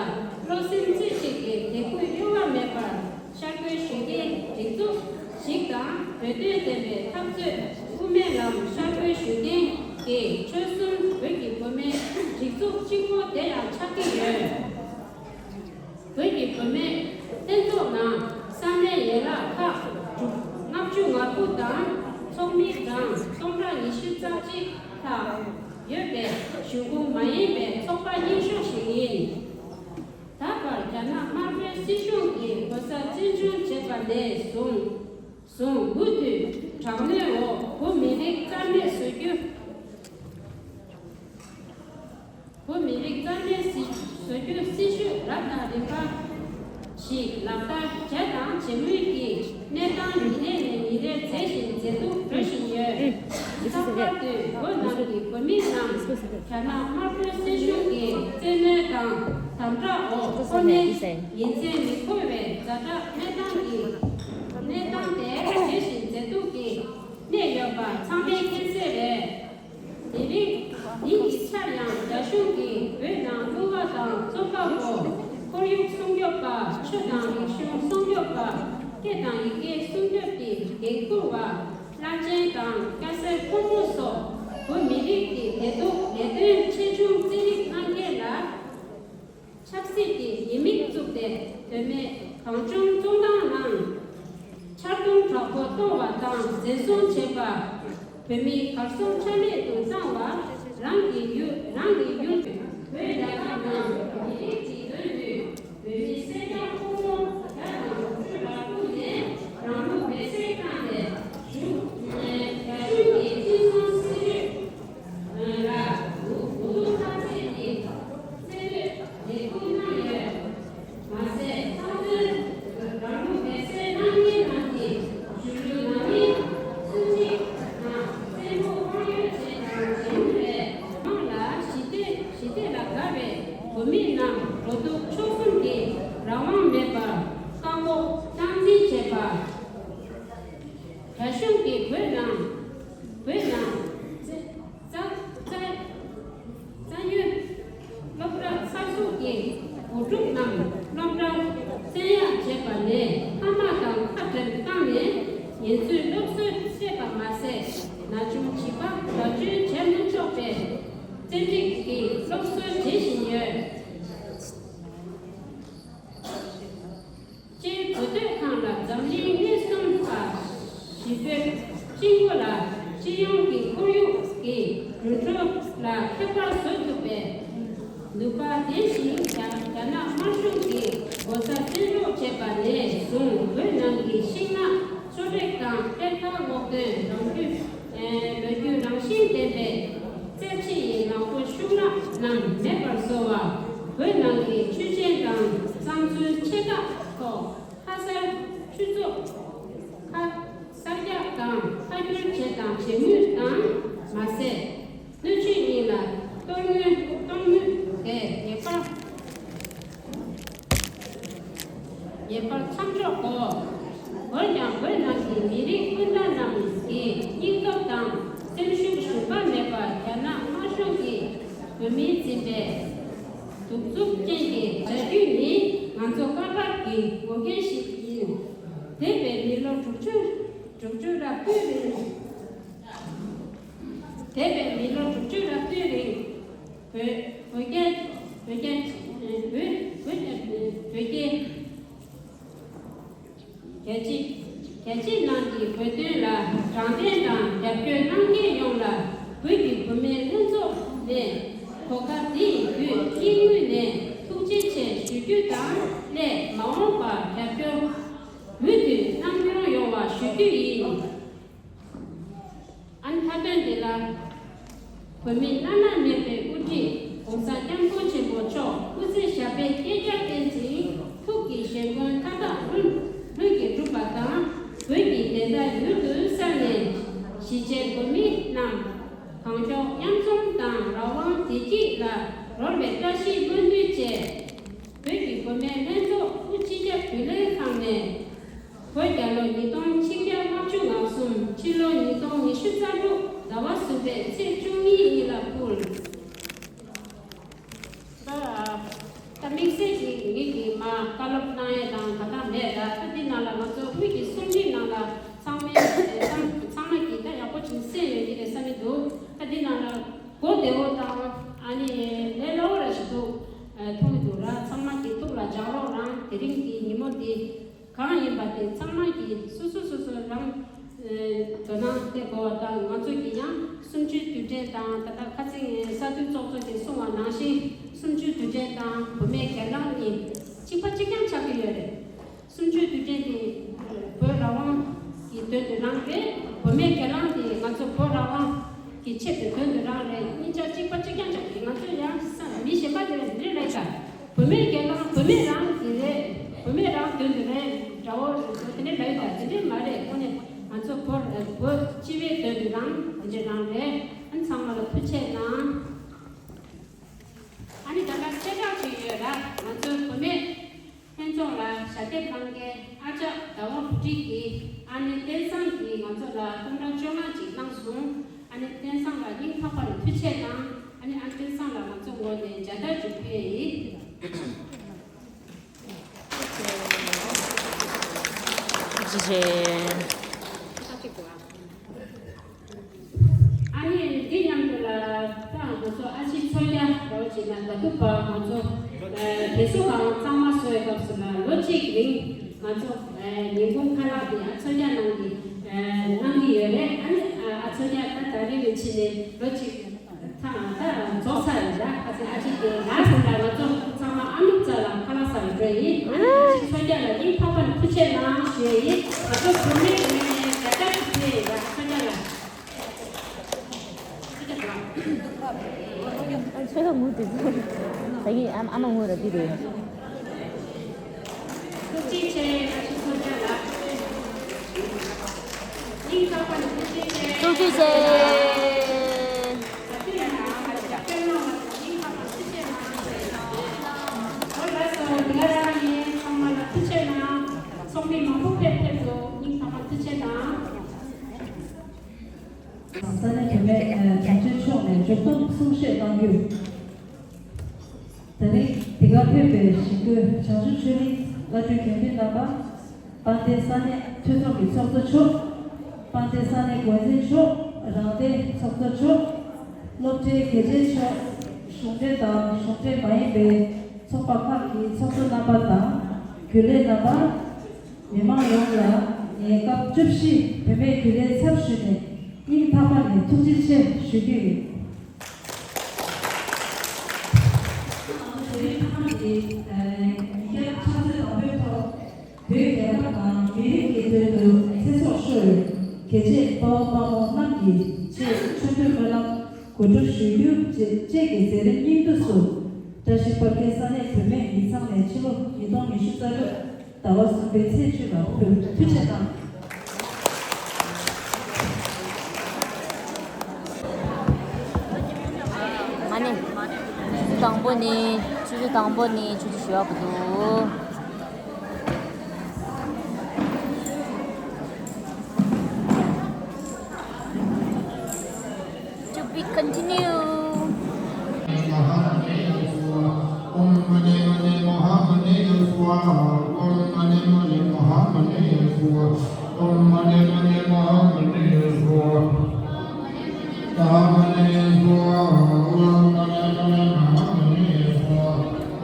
བློ་སེམས་རྩེ་གཅིག་གིས་དད་གུས་གཡོ་བ་མེད་པར་ཤར་བསྐྱོད་ཞུ་མཁན་སྒྲིག་འཛུགས་ཤིག་དང་། དོན་དོན་ལྡན་པའི་འཐབ་རྩོད་དབུ་མའི་ལམ་ཤར་བསྐྱོད་ཞུ་མཁན་གྱི་ཆོལ་གསུམ་བོད་ཀྱི་བུད་མེད་སྒྲིག་འཛུགས་གཅིག་པོ་དེ་ཡང་ཆགས་ཀྱི་ཡོད། བོད་ཀྱི་བུད་མེད་ལྷན་ཚོགས་ནང་བསམ་ལྷན་ཡན་ལག་ཁག་དྲུག་ལྔ་བཅུ་ང་དགུ་དང་ཚོགས་མི་གྲངས་སྟོང་ཕྲག་ཉི་ཤུ་རྩ་གཅིག་ལྷག་ཡོད་པའི་གཞུང་ཁོངས་མ་ཡིན་པའི་ཚོགས་པ་རྙིང་ཤོས་ཤིག་ཡིན། ད་བར་རྒྱ་ནག་དམར་པོའི་སྲིད་གཞུང་གིས་བོད་ས་བཙན་བྱོལ་བྱས་པ་ནས་བཟུང་བཟུང་མུ་མཐུད་དྲག་གནོན་འོག་བོད་མི་རིགས་རྩ་མེད་བཟོ་རྒྱུ། བོད་མི་རིགས་རྩ་མེད་སྲིད་བཟོ་རྒྱུ་སྲིད་བྱུས་རབ་དང་རིམ་པ་ཞིག་ལག་བསྟར་བྱས་དང་བྱེད་མུས་ཀྱི་གནས་སྟངས་ཉིན་ནས་ཉིན་རེ་མཛེས་ཤིང་མཛེས་སྡུག་འགྲོ་བཞིན་ཡོད། ལྷག་པར་དུ་བོད་ནང་གི་བོད་མི་རྣམས་རྒྱ་ནག་དམར་པོའི་སྲིད་གཞུང་གི་བཙན་གནོན་དང་དམ་དྲག་འོག་ཁོ་ནའི་ཉིན་མཚན་མི་འཁོར་བའི་ཛ་དྲག་གནས་སྟངས་ཀྱི་གནས་སྟངས་དེ་མཛེས་ཤིང་མཛེས་སྡུག་གི་གནས་ཡོད་པ་ཚང་མས་མཁྱེན་གསལ་རེད། དེ་རིང་ཉིན་གྱི་ཆར་ཡང་རྒྱ་གཞུང་གིས་བོད་ནང་གླུ་བ་དང་རྩོམ་པ་པོ། ཁོར་ཡུག་སྲུང་སྐྱོབ་པ། ཆོས་དང་རིག་གཞུང་སྲུང་སྐྱོབ་པ། སྐད་དང་ཡི་གེ་སྲུང་སྐྱོབ་ཀྱི་འགན་འཁུར་བ། བླ་ཆེན་དང་སྐྱ་སེར་ཕོ་མོ་སོགས་བོད་མི་རིགས་ཀྱི་བདེ་སྡུག་ལས་དོན་ཆེ་ཆུང་རྩིས་རིག་གནང་མཁན་ལ། ཆབ་སྲིད་ཀྱི་ཉེས་དམིགས་བཙུགས་ཏེ་དོན་མེད་གང་བྱུང་བཙོན་དང་ནང་། འཕྱར་གདུང་དྲག་པོ་གཏོང་བ་དང་འཛིན་བཟུང་བྱེད་པ། བོད་མིའི་གར་སོང་ཆ་མེད་དུ་བཏང་བ། རང་གི་ཡུལ་རང་གི་ཡུལ་དུ་བོད་རྒྱ་གར་ནང་མི་རིགས་ཀྱི་དོན་དུ་བོད་མི་སེར་སྐྱ་ཕོ་མོ་བརྒྱ་དང་དྲུག་ཅུ་ལ་ཐུག་ནས་རང་ལུགས་མེར་སྲེག་བཏང་སྟེ་བཞུགས། རྒྱ་གཞུང་གིས་ཁྲིམས་སྲུང་སྲིད་བྱུས་ལ་གུ་གུ་དུ་ཐག་བཅད་ཀྱིས་རྩད་གཅོད་ལས་ཁུངས་གནང་ཡོད། མ་ཟད་ཚོགས་འདུར་རང་ལུགས་མེར་སྲེག་གནང་མཁན་རྣམས་ཀྱི་གཞུང་ལུགས་ནང་མིའི་སུམ་ཁྲི་དང་བཙན་པོ་དབང་ཡོད་ཅན་དང་བྱེད་ནུས་པའི་དམངས་ལ་ཞི་བདེ་ཞི་བདེ་ལ་དགའ་བའི་བོད་མི་རྣམས་འགྲོ་འདུག་ཕྱོགས་གསུམ་གྱི་རང་དབང་མེད་པར་བཀག་འགོག་སྟངས་འཛིན་བྱས་པ། རྒྱ་གཞུང་གིས་བོད་ནང་བོད་ནང་རྩ་རྩ་རྩ་རྩ་ཉོན་སློབ་གྲྭ་གསར་བཙུགས་ཀྱི་འགོ་ཁྲིད་རྣམས་སློབ་གྲྭར་བཙན་གཡེམ་བྱས་པ་ནས་མཐའ་དམག་དང་ཁ་བྲལ་བཏང་ནས་ངལ་རྩོལ་སློབ་གསོ་སྤྲད་པ་མ་ཟད། ན་ཆུང་བྱིས་པ་ལག་བཅོལ་བྱས་མི་ཆོག་པའི་བཙན་ཁྲིད་ཀྱིས་སློབ་གསོ་བྱེད་བཞིན་ཡོད། སྤྱིར་བོད་སྡོད་ཁང་ལ་འཛམ་གླིང་མི་གསུམ་པ་ཞི་བོད་སྤྱི་འགོ་ལ་སྤྱི་ཡོངས་ཀྱི་ཁོར་ཡུག་གི་འགྲོ་གྲོན་ལ་ཁྱད་པར་བཟོ་ཐུབ་པའི་ནུས་པ་ལྡན་ཞིང་། རྒྱ་རྒྱ་ནག་དམར་གཞུང་གིས་གོ་ས་བཙན་འཕྲོག་བྱས་པ་ནས་བཟུང་བོད་ནང་གི་ཤིང་ནགས་གསོ་རིག་དང་གཏེར་ཁ་སྔོག་འདོན་རང་རྒྱུད་ལོ་རྒྱུས་རང་བཞིན་ལྡན་པའི་རྩེ་ཕྱི་ཡི་ནག་པོ་ཤུགས་ལ་རྣམས་མེད་པར་བཟོ་བ། བོད་ནང་གི་ཆོས་ཆེན་དང་བསམ་ཚུལ་ཆེ་ཁག་ཐོག་ཁ་གསར་ཆོས་ཚོགས་ཁག་གསར་རྒྱག་དང་ཁ་བསྒྱུར་བྱས་དང་བྱེད་མུས་དང་མ་ཟད། སྣོད་བཅུད་གཉིས་ལ་གཏོར་སྣོན་གཏོང་མུས་དེ་ངེས་པར། ངེས་པར་མཚམས་འཇོག་དགོས། འོན་ཀྱང་བོད་ནང་གི་མི་རིགས་སྤུན་ཟླ་རྣམས་ཀྱི་སྙིང་སྟོབས་དང་སེམས་ཤུགས་ཞུམ་པ་མེད་པར་རྒྱ་ནག་དམར་གཞུང་གིས་བོད་མིའི་འཛིན་པའི་གདུག་རྩུབ་ཅན་གྱི་བྱ་སྤྱོད་ནི་ང་ཚོ་བཀའ་བབས་ཀྱི་འགོག་རྐྱེན་ཞིག་ཡིན། འདས་པའི་མི་ལོ་དྲུག་ཅུ་དྲུག་ཅུ་རབ་བསྟུད་རིང་། འདས་པའི་མི་ལོ་དྲུག་ཅུ་རབ་བསྟུད་རིང་། བོད་བོད་རྒྱ་བོད་རྒྱ་བོད་བོད་བོད་རྒྱ་རྒྱལ་སྤྱི་རྒྱལ་སྤྱི་ནང་གི་བོད་དོན་ལ་དྲང་བདེན་དང་རྒྱབ་སྐྱོར་གནང་མཁན་ཡོངས་ལ་བོད་ཀྱི་བུད་མེད་ལྷན་ཚོགས་ནས་གོ་སྐབས་འདི་ཡི་བརྒྱུད་སྙིང་དབུས་ནས་ཐུགས་རྗེ་ཆེ་ཞུ་རྒྱུ་དང་སླད་མ་འོངས་པར་རྒྱབ་སྐྱོར་མུ་མཐུད་གནང་མྱོང་ཡོང་བ་ཞུ་རྒྱུ་ཡིན། ཨ་ནི་མཐའ་དོན་འདི་ལ། བོད་མི་བླ་ན་མེད་པའི་དབུ་ཁྲིད་༸གོང་ས་༸སྐྱབས་མགོན་ཆེན་པོ་མཆོག་སྐུ་ཚེ་ཞབས་པད་བསྐལ་བརྒྱར་བརྟན་ཅིང་ཐུགས་ཀྱི་བཞེད་དགོངས་མཐའ་དག་ལྷུན་ལྷུན་གྱིས་གྲུབ་པ་དང་། བོད་ཀྱི་བདེན་མཐའ་མྱུར་དུ་གསལ་ནས་གཞིས་བྱེས་བོད་མི་རྣམས་གང་མགྱོགས་མཉམ་འཛོམས་དང་རང་དབང་བདེ་སྐྱིད་ལ་རོལ་བའི་བཀྲ་ཤིས་སྨོན་འདུན་བཅས། བོད་ཀྱི་བུད་མེད་ལྷན་ཚོགས་དབུས་སྤྱི་ཁྱབ་རྒྱུན་ལས་ཁང་ནས། བོད་རྒྱལ་ལོ་ཉིས་སྟོང་ཆིག་བརྒྱ་ལྔ་བཅུ་ང་གསུམ་ཕྱི་ལོ་ཉིས་སྟོང་ཉི་ཤུ་རྩ་དྲུག་ཟླ་བ་གསུམ་པའི་ཚེས་བཅུ་གཉིས་ཉིན་ལ་ཕུལ། ད་དམིགས་བསལ་གྱིས་ངེད་ཀྱིས་མར་བཀའ་སློབ་གནང་ཡས་དང་ད་ལྟ་མེད་ལ། ད་འདི་ནང་ལ་ང་ཚོ་དབུས་ཀྱི་གསུང་འཕྲིན་ནང་ལ་ཚང་མས་ཚང་ཚང་མ་གིས་ད་ཡག་པོ་ཅིག་གསན་ཡོད་ཀྱི་རེད་བསམ་གྱི་འདུག་ད་འདི་ནང་ལ་གོ་བདེ་བོ་དང་ཨ་ནི་ལས་སླ་བོ་ར་ཞིག་འདུག་མཐོང་གི་འདུག་ར། ཚང་མ་གིས་ཐུགས་ལ་འཇགས་རོགས་གནང་། དེ་རིང་གི་ཉིན་མོ་འདི། གང་ཡིན་པ་དེ་ཚང་མ་གིས་སོ་སོ་སོ་སོ་རང་དོ་སྣང་སྤྲད་དགོས་པ་དང་། ང་ཚོ་གིས་ཡང་གསུམ་བཅུའི་དུས་དྲན་དང་། ད་ལྟ་ཁ་སང་ས་འཐུས་ཚོགས་གཙོ་གིས་གསུངས་པ་ནང་བཞིན་གསུམ་བཅུའི་དུས་དྲན་དང་བུད་མེད་སྒེར་ལངས་གཉིས་གཅིག་པ་གཅིག་རྐྱང་ཆགས་ཀྱི་ཡོད་རེད། གསུམ་བཅུའི་དུས་དྲན་དེ་བོད་རང་དབང་གི་དོན་དུ་རང་རེད། བུད་མེད་སྒེར་ལངས་དེ་ང་ཚོ་བོད་རང་དབང་གི་ཆེད་དུ་དོན་དུ་རང་རེད། གཉིས་ཆ་གཅིག་པ་གཅིག་རྐྱང་ཆགས་ཀྱི། ང་ཚོ་ཡང་མི་གཞན་པ་དེ་འདྲ་རེད་ད། བུད་མེད་སྒེར་ལངས་བུད་མེད་རང་གི་རེད། བུད་མེད་རང་དོན་དུ་རེད། དགྲ་བོ་རེད་དེ་འདྲ་ལབ་ཡོད་ད། དེ་འདྲ་མ་རེད། དངོས་གནས་ང་ཚོ་བོད་བོད་སྤྱི་པའི་དོན་དུ་རང་དེ་འདྲ་རང་རེད། ཨ་ནི་ཚང་མ་ལ་ཐུགས་རྗེ་གནང་། ཨ་ནི་ད་ལྟ་གསལ་བསྒྲགས་ཅིག་ཡོད་ར། ང་ཚོའི་བུད་མེད་ལྷན་ཚོགས་ལ་ཞལ་འདེབས་གནང་མཁན་ཨ་ཅག་ཟླ་བ་བུ་ཁྲིད་ཀྱིས་ཨ་ནེ་བསྟན་བཟང་གིས་ང་ཚོ་ལ་སྟོང་ཕྲག་བཅོ་ལྔ་ཅིག་གནང་སོང་། ཨ་ནེ་བསྟན་བཟང་ལ་སྙིང་ཐག་པ་ནས་ཐུགས་རྗེ་གནང་། ཨ་ནེ་ཨ་བསྟན་བཟང་ལ་ང་ཚོ་ངོས་ནས་མཇལ་དར་ཅིག་ཕུལ་ཡས་ཡིན། ཐུགས་རྗེ་ཆེ། ཨ་ནི་འདི་མཉམ་དུ་ལ་ད་ང་ཚོ་ཨ་ཕྱི་ཚོ་རྒྱག་རོགས་བྱེད་ན། ད་དུ་བ་ང་ཚོ་དེ་ཚོ་གང་གཙང་མ་བཟོ་བའི་སྐབས་སུ་ལ་ལོ་གཅིག་རིང་ང་ཚོ་ཉིན་གུང་ཁ་ལག་དེ་ཨ་ཚོ་རྒྱག་ནང་གི་གནང་གི་ཡོད་རེད། ཨ་ནི་ཨ་ཚོ་རྒྱག་ད་ད་རེས་ནས་ཕྱིན་ནས་ལོ་གཅིག་ད་ད་རྫོགས་ཚར་རེད། ད་ཨ་ཕྱི་ཨ་ཕྱི་དེ་ང་ཚོ་ལ་ང་ཚོ་ཚང་མ་ཨ་ནུ་རྩ་ལ་ཁ་ལག་ཟ་བར་འགྲོ་ཡིན། ཨ་ནི་ཨ་ཕྱི་ཚོ་རྒྱག་ལ་སྙིང་ཐག་པ་ནས་ཐུགས་རྗེ་གནང་ཞུ་ཡིན། ང་ཚོ་བུད་མེད་ངོས་ནས་བརྒྱ་ཆ་ཞིག་ཕུལ་ཡིན་ད་ཚོ་རྒྱག་ལ། ཨ་ཆོས་ལ་ངུ་དེ་ཚོ། ད་གིན་ཨ་ཨ་མ་ངུ་ར་དེ་རེད། ཐུགས་རྗེ་ཆེ། ཨ་ཕྱི་ཚོ་རྒྱག་ལ། སྙིང་ཐག་པ་ནས་ཐུགས་རྗེ་ཆེ། ཐུགས་རྗེ་ཆེ། ལགས་སོ། དེ་ག་རང་ཡིན། ཚང་མ་ལ་ཐུགས་རྗེ་གནང་། ཚོགས་མི་མང་པོ་ཕེབས་ཕེབས་འདུག་སྙིང་ཐག་པ་ཐུགས་རྗེ་གནང་། ཞོགས་ཏོག་གསུང་བཤད་གནང་རྒྱུ། ད་རིང་འདི་གར་ཕེབས་པའི་གཞིས་འགོས་བྱང་ཆུབ་ཆོས་གླིང་བླ་སྤྲུལ་དགེ་འདུན་རྣམ་པ། དཔལ་ལྡན་ས་གནས་ཐོས་བསམ་གྱི་ཚོགས་གཙོ་མཆོག་དཔལ་ལྡན་ས་གནས་འགོ་འཛིན་མཆོག་རང་བདེན་ཚོགས་གཙོ་མཆོག་སློབ་གྲྭའི་དགེ་ཆེ་མཆོག་གཞུང་འབྲེལ་དང་གཞུང་འབྲེལ་མ་ཡིན་པའི་ཚོགས་པ་ཁག་གི་ཚོགས་གཙོ་རྣམ་པ་དང་རྒྱུན་ལས་རྣམ་པ། མི་མང་ཡོངས་ལ་ངས་སྐབས་བཅུ་བཞི་བུད་མེད་རྒྱུན་ལས་ཚབ་ཞུས་ནས་སྙིང་ཐག་པ་ནས་ཐུགས་རྗེ་ཆེ་ཞུ་རྒྱུ་ཡིན། དེ་རིང་ཐ་མ་དེ་ཉིས་བརྒྱ་ཆ་ཚོད་དང་པོའི་ཐོག་བོད་རྒྱལ་ཁབ་དང་མི་རིགས་ཀྱི་དོན་དུ་ཚེ་སྲོག་ཤོར་བའི་རྒྱལ་གཅེས་དཔའ་བོ་དཔའ་མོ་རྣམས་ཀྱི་ཆེད་མཆོད་འབུལ་སྨོན་ལམ་གོ་སྒྲིག་ཞུ་རྒྱུ་བཅས་བཅས་ཀྱི་མཛད་རིམ་སྙིང་བསྡུས་སུ། བཀྲ་ཤིས་པར་རྒྱལ་ས་གནས་བུད་མེད་ཡིག་ཚང་ནས་ཕྱི་ལོ་ཉིས་སྟོང་ཉི་ཤུ་རྩ་དྲུག་ཟླ་བ་གསུམ་པའི་ཚེས་བཅུ་ལ་ཕུལ། ཐུགས་རྗེ་གནང་། མ་ཎི། ཆུ་ཚོད་དང་པོ་ནས་ཆུ་ཚོད་དང་པོ་ནས་ཆུ་ཚོད་བཞི་བ་བར་དུ། To be continue. महामने स्वाहा। ओम मने मने महामने स्वाहा। ओम मने मने महामने स्वाहा। ओम मने मने महामने स्वाहा। महामने स्वाहा। ओम मने मने महामने स्वाहा।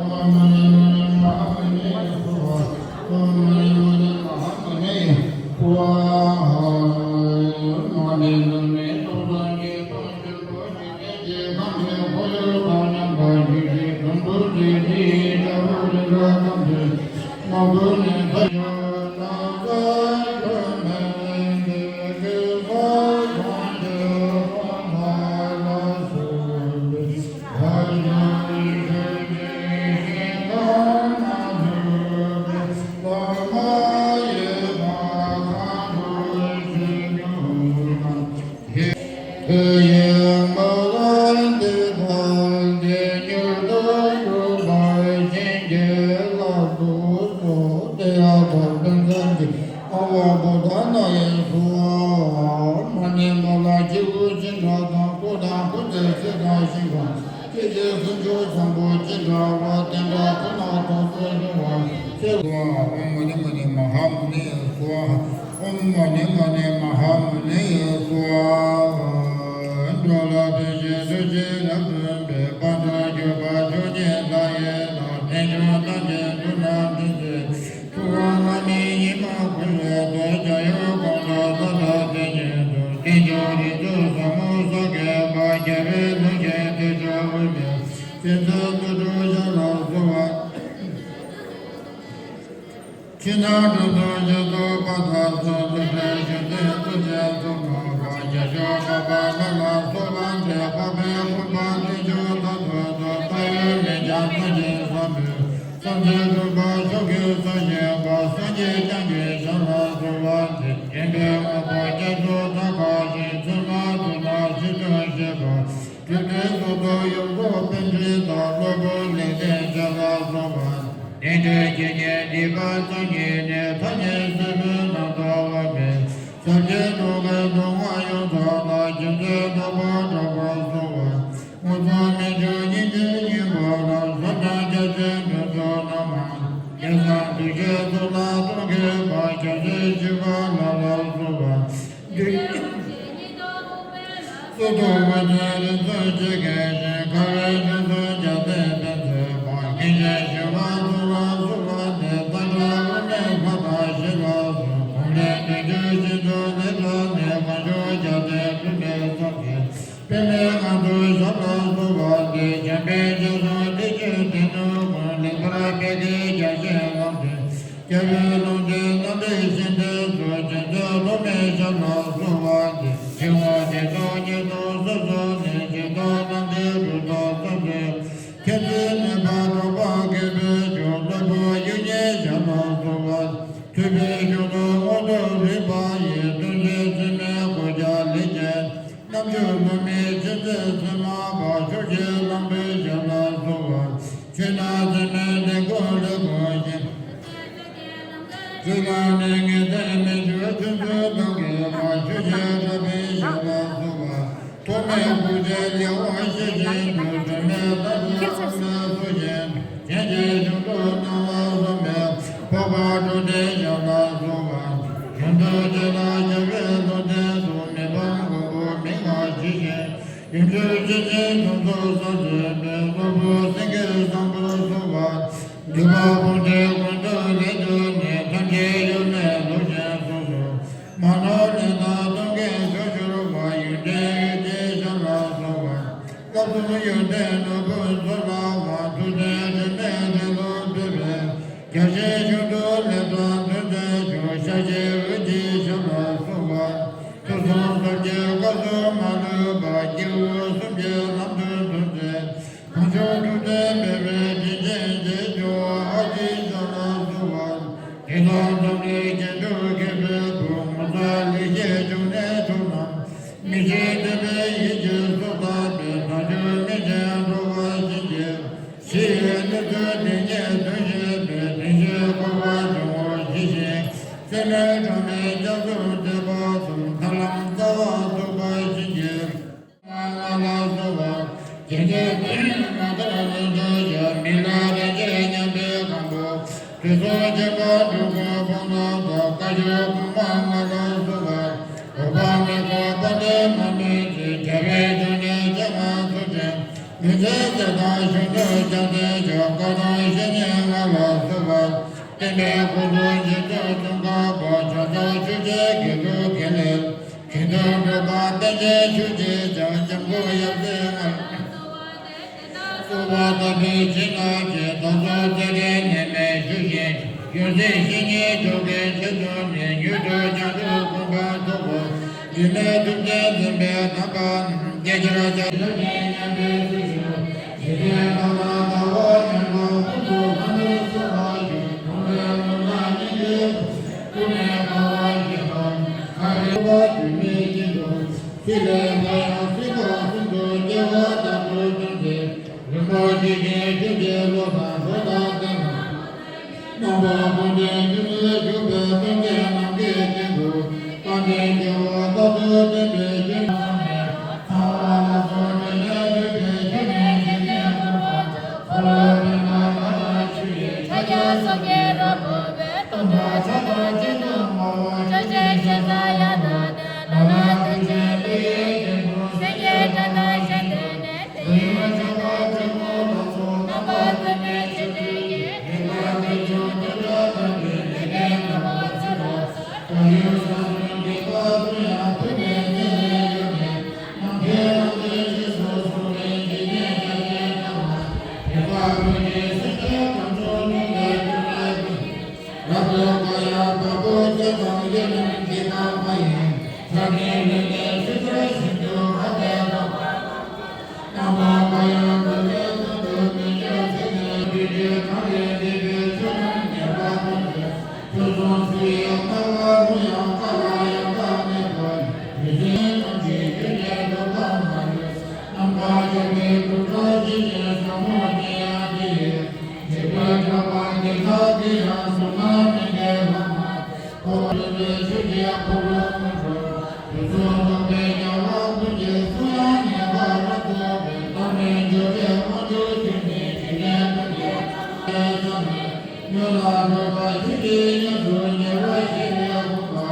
ओम मने मने महामने स्वाहा। ओम मने मने महामने स्वाहा। मने मने ཁྱེད་ཀྱི་སུམ་ཅུ་བཟང་པོ་ཅི་འདྲ་བ་དེ་འདྲ་ཁོ་ན་ཐོབ་པར་ཤོག། ཨོཾ་མ་ཎི་མ་ཎི་མ་ཧཱ་མ་ཎི་སྭཱ་ཧཱ། ཨོཾ་མ་ཎི་མ་ཎི་མ་ཧཱ་མ་ཎི་སྭཱ་ཧཱ། འགྲོ་ལ་ཕན་ཕྱིར་ཐུགས་རྗེ་ལམ་སྟོན་པའི། དཔལ་མགོན་གྱུར་པ་མཆོག་བརྒྱད་ལྷ་ཡི་ལྷ། རྟེན་འབྱུང་ཐམས་ཅད་འདུལ་བ་མཛད་པའི། ཐུབ་དབང་བླ་མའི་ཉི་མ་འཁོར་ལོའི་མདོ། རྒྱ་ཡུལ་ཀུན་ཏུ་ཐོས་པ་དེ་ཉིད་དུ། དཀོན་མཆོག་རིགས་དྲུག་ཟབ་མོ་སོགས་ཀྱི་བཀའ། རྒྱལ་བའི་ལུང་བཞིན་ཐེག་མཆོག་དབུ་མའི། བྱིན་མཛད་རྫུ་འཕྲུལ་ཞབས་ལ་གསོལ་བ། ཕྱི་ནང་གྲུབ་ཐོབ་རྗེས་སུ་དཔག་པ་སོགས། རྫུ་འཕྲུལ་ཞུ་མཛད་ཐུགས་རྗེའི་མཚོ་མོ་པ། རྒྱ་མཚོ་འཕགས་པ་ལྷ་ལ་གསོལ་བ་འདེབས། འཕགས་པའི་ཁང་པ་དཀོན་མཆོག་མཐའ་དག་ཏུ། བལྟ་བའི་མིག་རྒྱན་ཐམས་ཅད་བསམ་པའི། སངས་རྒྱས་འཁྲུངས་པ་མཆོག་གི་སར་བཞེངས་པ། སངས་རྒྱས་བསྐྱངས་ཀྱི་ཞབས་ལ་གསོལ་བ་འདེབས། མཁྱེན་པའི་དབང་པོ་རྒྱ་མཚོ་མཐའ་དག་བཞིན། བཙུན་མ་དུ་མ་ཞི་ཁྲོ་བཞད་པ། སྤྲུལ་པའི་གཟུགས་སྟོབས་ཡོངས་རྫོགས་པཎྜི་ཏ། སློབ་དཔོན་ལེགས་ལྡན་འཆད་ལ་སོགས་པ། རྟེན་འབྲེལ་རྒྱུད་བརྙེས་འདི་ཀ་ཙམ་ཉིད་ནས། ཐ་སྙད་སྲིད་པའི་རྣམ་རྟོག་འོག་མིན། ཟབ་ཆོས་དྲུག་གི་སྡུག་བསྔལ་ཡོངས་བཟློག་ལ། བྱིན་མཛད་དམ་པ་གྲགས་པ་གསོལ་བ། དངོས་སུ་མི་འབྱུང་སྙིང་རྗེའི་སྙིང་པོ་ལ། བསམ་གཏན་རྒྱ་ཆེན་དྲུག་ཏུ་རྣམ་མང་། ཡེ་སངས་རྡོ་རྗེའི་གཙུག་ལག་སྟོང་གི་བར། བྱང་སེམས་ཤེས་པ་ལྷ་ལ་གསོལ་བ། སྲིད་མཐའི་དབུ་མཛད་རིགས་གསུམ་འཆད་མཁན་ཞིང་། དཀའ་བའི་དྲུང་དུ་རྒྱལ་བསྟན་ཕན་མཛད་པ། མཁན་ཆེན་ཞི་བ་འཚོ་ལ་གསོལ་བ་འདེབས། སྟག་སྒྲ་དབུ་མའི་ལྷ་དང་ཞི་ལ་སོགས། གོང་ལས་དོན་བསྡུས་ཤིན་ཏུ་ལེགས་བཀྲལ་ནས། གང་བྱུང་རྒྱལ་བསྟན་འགྲུབ་པའི་བསམ་པས། པདྨའི་ངང་དུ་ཞབས་ལ་གསོལ་བ་འདེབས། འཇམ་དཔལ་རྒྱ་མཚོ་བདེ་སྤྱོད་སྡེ་སྣོད་ཀུན། ལེགས་པར་སྤེལ་མཁན་རྒྱལ་ཆེན་ལམ་སྟོན། རྒྱལ་བའི་ལུང་བསྟན་རྣམ་འདྲེན་བཞིན་དུ་གསོལ། བྱིན་མཛད་སློབ་མའི་ཞབས་ལ་གསོལ་བ་འདེབས། ཞི་བ་དེ་དག་ཉིད་དུ་གསོལ་གསོལ་ནས། ཇི་ལྟར་རྣམ་འདྲེན་གྲུབ་རྟགས་སོ་སོའི། མཁྱེན་བརྩེ་ནུས་པ་གྲགས་པ་སྐྱེས་བུ་མཆོག་སློབ་དཔོན་དབྱིག་གཉེན་ཞབས་ལ་གསོལ་བ། ཐུབ་པའི་ཞལ་དུ་དངོས་གྲུབ་རིག་པ་ཡི། སྟོན་མཛད་འཛིན་མའི་གོ་ཆ་ལེགས་བརྒྱན། རྣམ་བཅུ་སློབ་མའི་ཆེས་མཛད་བཙུན་མ་པ། ཕྱོགས་བཅུའི་ལམ་པའི་ཞབས་ལ་གསོལ་བ། ཆོས་རྣམས་འཛིན་མའི་ལས་ཀུན་ལས་ཀུན་ཞིང་། ཆོས་ལ་གནས་ངེས་དོན་མི་འགྱུར་ཆོས་མཛོད་དང་མཁས་པ། ཆོས་ཀྱི་གྲགས་པའི་ཞབས་ལ་གསོལ་བ། ཐོགས་མེད་སྐུ་ཚེ་ལེགས་པར་བཞེས་བཞིན་དུ། དོན་མེད་ལྟ་བུ་ཐོགས་མེད་སོ་ཞེས་དྲན་རྗེས་བྱང་ཆུབ་སྣང་བ་སོགས་པའི་འཕགས་པ་དྲུག་ལྡན་ཞབས་ལ་སོགས་པ། ཡོན་ཏན་ཅན་དང་རྒྱལ་བའི་ལུང་བསྟན་དུ། མི་ཕམ་མགོན་པོ་མི་མངའ་ཇི་བཞིན། ཡུམ་གྱུར་ཆོས་ཀྱི་དོན་རྫོགས་སར་བྱོན་པའི། ནོར་བུ་སེང་གེ་བཟང་པོ་སོགས་པ། འདུས་པ་དཔུང་སྡེ་ཀུན་ཏུ་ལེགས་བསྡུས་ནས། ཐམས་ཅད་གཡོ་མེད་ལུགས་བཞིན་སོ་སོར། མ་ནོར་ལས་དང་སྟོབས་ཀྱིས་ཕྱོགས་བཅུར་པ། ཡོན་ཏན་ཡུལ་གྱི་ཞབས་ལ་སོགས་པ། སྐབས་སུ་ཡོན་ཏན་ནོར་བུ་ཚོགས་ལ་བབ། ཐུབ་བསྟན་དྲི་མེད་འབྲས་བུ་ཐོབ་པའི། བརྒྱ་བྱིན་ཤིན་ཏུ་ལེགས་དང་དོན་མཛད་མཆོག་ཤཱཀྱའི་འོད་ཀྱི་ཞབས་ལ་སོགས་པ། ཐུགས་གསུང་ཐུགས་ཀྱི་སྐབས་སུ་མ་ལུས་པ། སྐྱེས་བུ་གསུམ་གྱི་ལམ་དུ་འདུ་མཛད། གང་བྱུང་ཐུབ་བསྟན་སྤེལ་བའི་དྲིན་ཅན་གྱི་ཇོ་བོ་ཨ་ཏི་ཤ་ལ་སོགས་པ། དེ་དག་འཛམ་གླིང་རྒྱན་དྲུག་མཁས་པའི་བུ། ངོ་མཚར་ལེགས་བཤད་འབྱུང་གནས་དྲུག་རྣམས། མི་ཕྱེད་དད་པའི་ཡིད་ཀྱིས་གསོལ་བཏབ་པའི། དལ་འབྱོར་མི་ཆེན་འགྲོ་བ་གཤིན་རྗེའི། ཞི་བའི་གནས་ཚུལ་དེ་ཉིད་སྟོན་བཞིན་པའི། དེ་བཞིན་གཤེགས་པ་ཇོ་བོ་ཇི་བཞིན། སྲེད་མེད་གྲངས་མེད་རྒྱ་མཚོར་བརྡེག་པ་བཟུམ། ཐར་ལམ་རྩ་བ་ཐུག་པ་གཤིན་རྗེའི། ལ་སོགས་པ། རྒྱལ་སྲས་ཀུན་མ་དག་ལུས་འགྲོ་བྱ། མི་ལ་རེ་ཆེ་སྙམ་པའི་གང་པོ། དུས་གསུམ་མཁྱེན་པ་སྤྲུལ་སྐུ་ཕུང་དང་ཚོགས། བཀའ་འགྱུར་གོང་མ་ལྔ་ལ་སོགས་པ། འོད་དཔག་མེད་ཀྱི་དཔལ་ལྡན་མ་མོའི་ཚུལ། རྒྱལ་བའི་འབྱུང་གནས་བྱེ་བ་ཚོགས་ཅན། མི་ཕྱེད་སྲས་དང་གཞོན་ནུ་རྒྱལ་བསྟན་མཆོག། བཀའ་དང་བཤེས་གཉེན་ལྔ་ལ་སོགས་པ། བསྟན་པའི་འཁོར་ལོ་འཇིག་རྟེན་གསུམ་ཀ་པོ། བྱང་ཕྱོགས་ཆོས་ཀྱི་དགེ་ལུགས་དགེ་ལེགས། དགེ་འདུན་གྲུབ་པ་པཎ་ཆེན་ཆོས་ཀྱི་རྒྱལ། འཇམ་མགོན་ཡབ་སྲས་ལྔ། སོགས་པ་དམ་པའི་བྱིན་རླབས་ཀྱིས། བདག་སོགས་ཚེ་རིང་ནད་མེད་བཞུགས་ཤིང་། ཡོངས་འཛིན་བཤེས་གཉེན་མཆོག་གི་ཆེད་དུ་ནི། མྱུར་དུ་བྱང་ཆུབ་གོ་འཕང་ཐོབ་བོ། ཡིད་མོས་ཐུབ་བསྟན་འཛིན་པའི་དམ་པ་རྣམས། བསྐྱེད་ཕྱིར་བྱང་ཆུབ་ཀྱི་ཉམས་པའི་ཚུལ་ཞུ། འཇིག་རྟེན་ཐོག་ལ་དགའ་བ་ཉམས་པ་ཀུན་ཏུ་ལྷ་མིར་སོགས་པ་ཡི། མཐོང་བའི་ངོ་མཚར་སྙིང་རྗེའི་ཀུན་ནས་དགའ་བ་སྐྱེད་པ། ཁ་རེ་བ་དུས་མེད་ཀྱི་འདུ། སྲིད་ལས་མ་ཡལ་སྲིད་པ་གསུམ་དུ་སྐྱེ་བ་དང་དུ་བྱུང་སྟེ། རིན་པོ་ཆེ་ཆེན་ཆུང་ཆེན་བློ་དང་འགྲོ་དང་ལྡན་པ། རྣམ་པ་ཀུན་ལྡན་སྒྱུ་མར་བཞུགས་པའི་སངས་རྒྱས་རྣམས་ཀྱི་སྤྱན་དུ། རྟག་བརྟན་སྐྱེ་བོ་རྟག་ཏུ་བསྟན་པའི་རྒྱུ་ནི། ཚངས་པ་ལ་སོགས་དྲི་མེད་ལུས་པའི་སྒྱུ་མའི་འཇིག་རྟེན་ཀུན་ཏུ། འཁོར་བའི་མན་ངག་ལ་ལ་ཞུགས་ཤིང་ཕྱག་རྒྱ་སོགས་ཀྱི་རབ་བསྒྲུབས་པའི། སྟོན་པ་ཕྱག་དང་སྤྱན་དུ་མ་བོར། ཕྱག་ཕྱིར་ཞེ་ས་ཡང་དག་ནས། ལ་ལ་ཐུགས་རྗེའི་གླུ་ཡི་རྒྱན་དུ། སེང་གེའི་སྒྲ་དང་ཞལ་བསྟན་ནས། དེ་ཡི་མཆོད་པ་ཆེན་པོ་ལ་སོགས། རྣམ་པ་ཚང་མའི་ཆོས་སྤྲུལ་གྱི། རིག་པ་ཆེ་ཆུང་དུ་བཀྲ་ཐང་གི། འཇིག་རྟེན་དང་པོ་ཚུལ་ལ་སོགས། བར་དོའི་ས་བོན་གྱི་བཀའ་སུ་ཡང་། ཐུབ་པའི་ཚེ་ལས་གྱུར་ནས། ནམ་མཁའི་ལམ་ནས་རྗེས་སུ་བཟུང་བའི། འཇིག་རྟེན་ཆ་ཤས་ཐམས་ལ། རིག་པ་ཀུན་གྱི་སེམས་ཅན་ཐམས་ཅད་ཐུགས་ཀྱི་སྤྲུལ་པ་ཀུན། རབ་ཏུ་དགའ་ཡང་བདག་པོ་སྐྱེ་དང་ཡུལ་རྣམས་འཇིག་དང་མ་ཡིན། ཆགས་ཞེན་ལུས་ནས་ཚིག་རྩུབ་བཞིན་དུ་ཁ་ཏས་དང་། རྣམ་པ་གང་ཡང་འདུལ་བའི་དོན་དུ་མི་འགྱུར་ཚེ་ནས། རྒྱུད་ཀྱི་གྲངས་ལས་འདས་པའི་ཆོས་རྣམས་ཉན་པ་ཀུན་ཏུ། ཐོས་བསམ་སུ་ཡི་ལྟ་བ་ཀུན་ཡང་བཀའ་ལ་ཡང་དག་གནས་པ། རིག་འཛིན་རྣམས་ཀྱི་རྒྱུད་ལས་ལྡོག་པ་མ་ལུས། ནམ་མཁའ་ཁྱབ་པའི་དྲུག་སྒྲ་ཇི་བཞིན་ཟབ་མོ་དེ་ཡང་དེ་ཡི། འཇིགས་པའི་སྐྱོབ་པ་དེ་དག་གིས་ཡང་གཟུགས་སྣང་མི་འདའ་བ། འཁོར་བའི་ཆོས་ཀྱི་འཁོར་ལོ་མུན་འཁྲུགས། དུས་གསུམ་རྟོག་པའི་རྒྱལ་བ་ཀུན་གྱི་གསུང་དབྱངས་ཉན་པར་རབ་ཏུ་དགའ། རྟག་མིན་སྤྲོས་བྲལ་དབང་ཕྱུག་ཁྱོད་ནི་འཇིག་རྟེན་ཀུན་གྱི་ལྟ་བའི་ཆ་ནས། མྱུར་ལ་སྒྲོལ་བ་ཆོས་ཀྱི་དབྱིངས་སུ་ཉེ་བར་ཞི་བའི་དབུ་མ།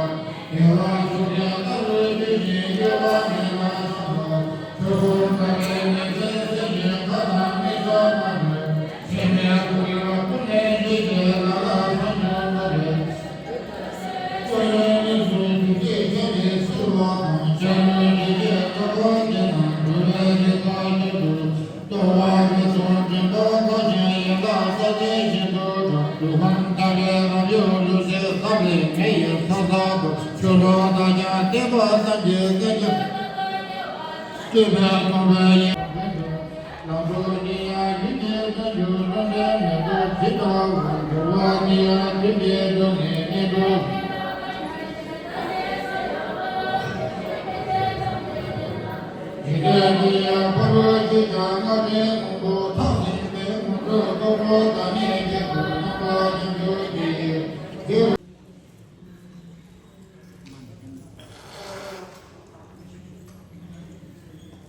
རྒྱལ་བ་མཆོག་གི་བཀའ་ལུ་ཆོས་བཞིན་གཡོ་བ་མེད་པར་བསམ་པ། ཆོས་སྐུ་དགའ་བའི་མིག་གིས་གསལ་ཞིང་ཁ་དང་མིག་ཏུ་མ་གྱུར། ཕྱི་མའི་ཁོག་ཡུག་ཀུན་ནས་འཇིག་པའི་ལ་ལ་བཟང་སྤྱོད་འགྲོ་བའི། སོ་ཡོན་མིག་སུ་འཇུག་ཅིང་ཁྱེད་ཀྱིས་གསོལ་བ་དང་། ཕྱག་ལུས་རིགས་ཀྱི་བཀའ་དགོངས་དེ་རྣམས་འགྲོ་བའི་རིགས་པ་ཁྱད་དུ། རྟོག་པ་རིགས་གསུམ་དྲན་པ་དགའ་ཞིང་ཡང་དག་ས་སྟེང་བཞིན་དུ་གྲགས། སྐུ་ཁམས་དག་པའི་རབ་འབྱོར་ལུས་སེམས་དག་པའི་མི་ཡི་ས་ས་པོ། ཆོས་ལུགས་དག་ཀྱང་བསྟན་པ་བསམ་གྱིས་མི་ཁྱབ། སྤྲུལ་པའི་སྟོང་པའི་ཡེ། ལམ་གྲོགས་ཉིད་ཡང་རྒྱུད་ཀྱི་བྱང་ཆུབ་ལམ་འདྲེན་མེད་དོ། ཇི་ལྟ་བར་འགྲོ་བ་དེ་ཡང་རྒྱུད་ཀྱི་སྡུག་བསྔལ་ཉིད་དུ། འཇིག་རྟེན་འདི་ཡི་ཕ་རོལ་ཕྱིན་དང་སྔ་ཕྱིའི་དབང་པོ་ཐག་རིང་བའི་ངོ་སྤྲོད་རྟོག་པ་དང་ནི་འབྲས་བུ་རྣམ་པ་ཉིད་དུ་འདི་ཡི་རྒྱུ། ཇི་ལྟར་ན་ཡང་།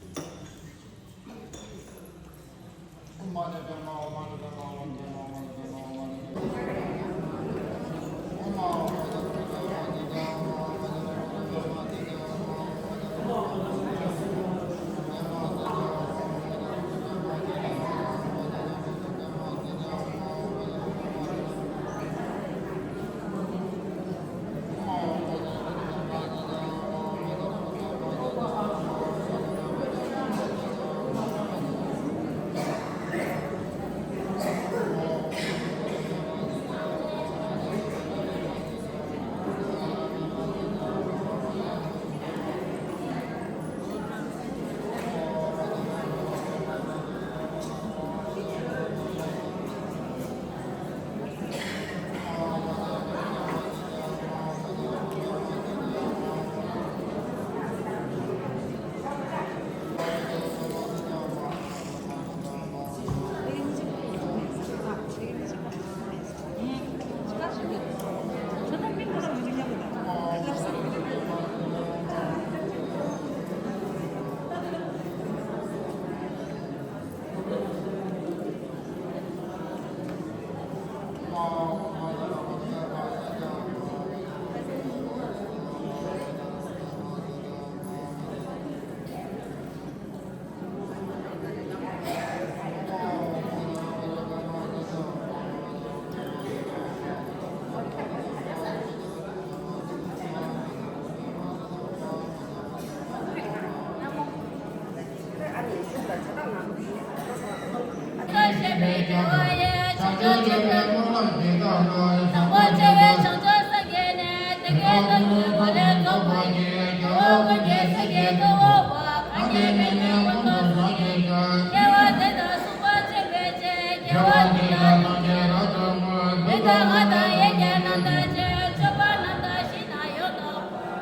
བྱ་བའི་སྨོན་ལམ་འདི་དག་ལ། དང་པོ་བྱ་བའི་བྱང་ཆུབ་སངས་རྒྱས་ནས། དེ་སྐད་བདག་གི་གོ་ལས་རྫོགས་པ་ཉིད། རྒྱལ་བ་ཀུན་གྱི་སྲས་ཀྱི་ཐུ་བོ་བོ། གང་གིས་ནི་ནི་ཀུན་ཏུ་བཟང་བར་བྱ། སྐྱེ་བ་འདི་དང་སོགས་པ་ཆེན་པོའི་ཕྱིར། སྐྱེ་བ་འདི་དག་ཐམས་ཅད་རབ་ཏུ་བསྔོ། མི་མཐུན་ཕ་དང་ཡ་གྱལ་རྣམས་དང་བཅས། ཕྱུག་པ་རྣམས་དང་བཤེས་གཉེན་ཡོངས་སུ་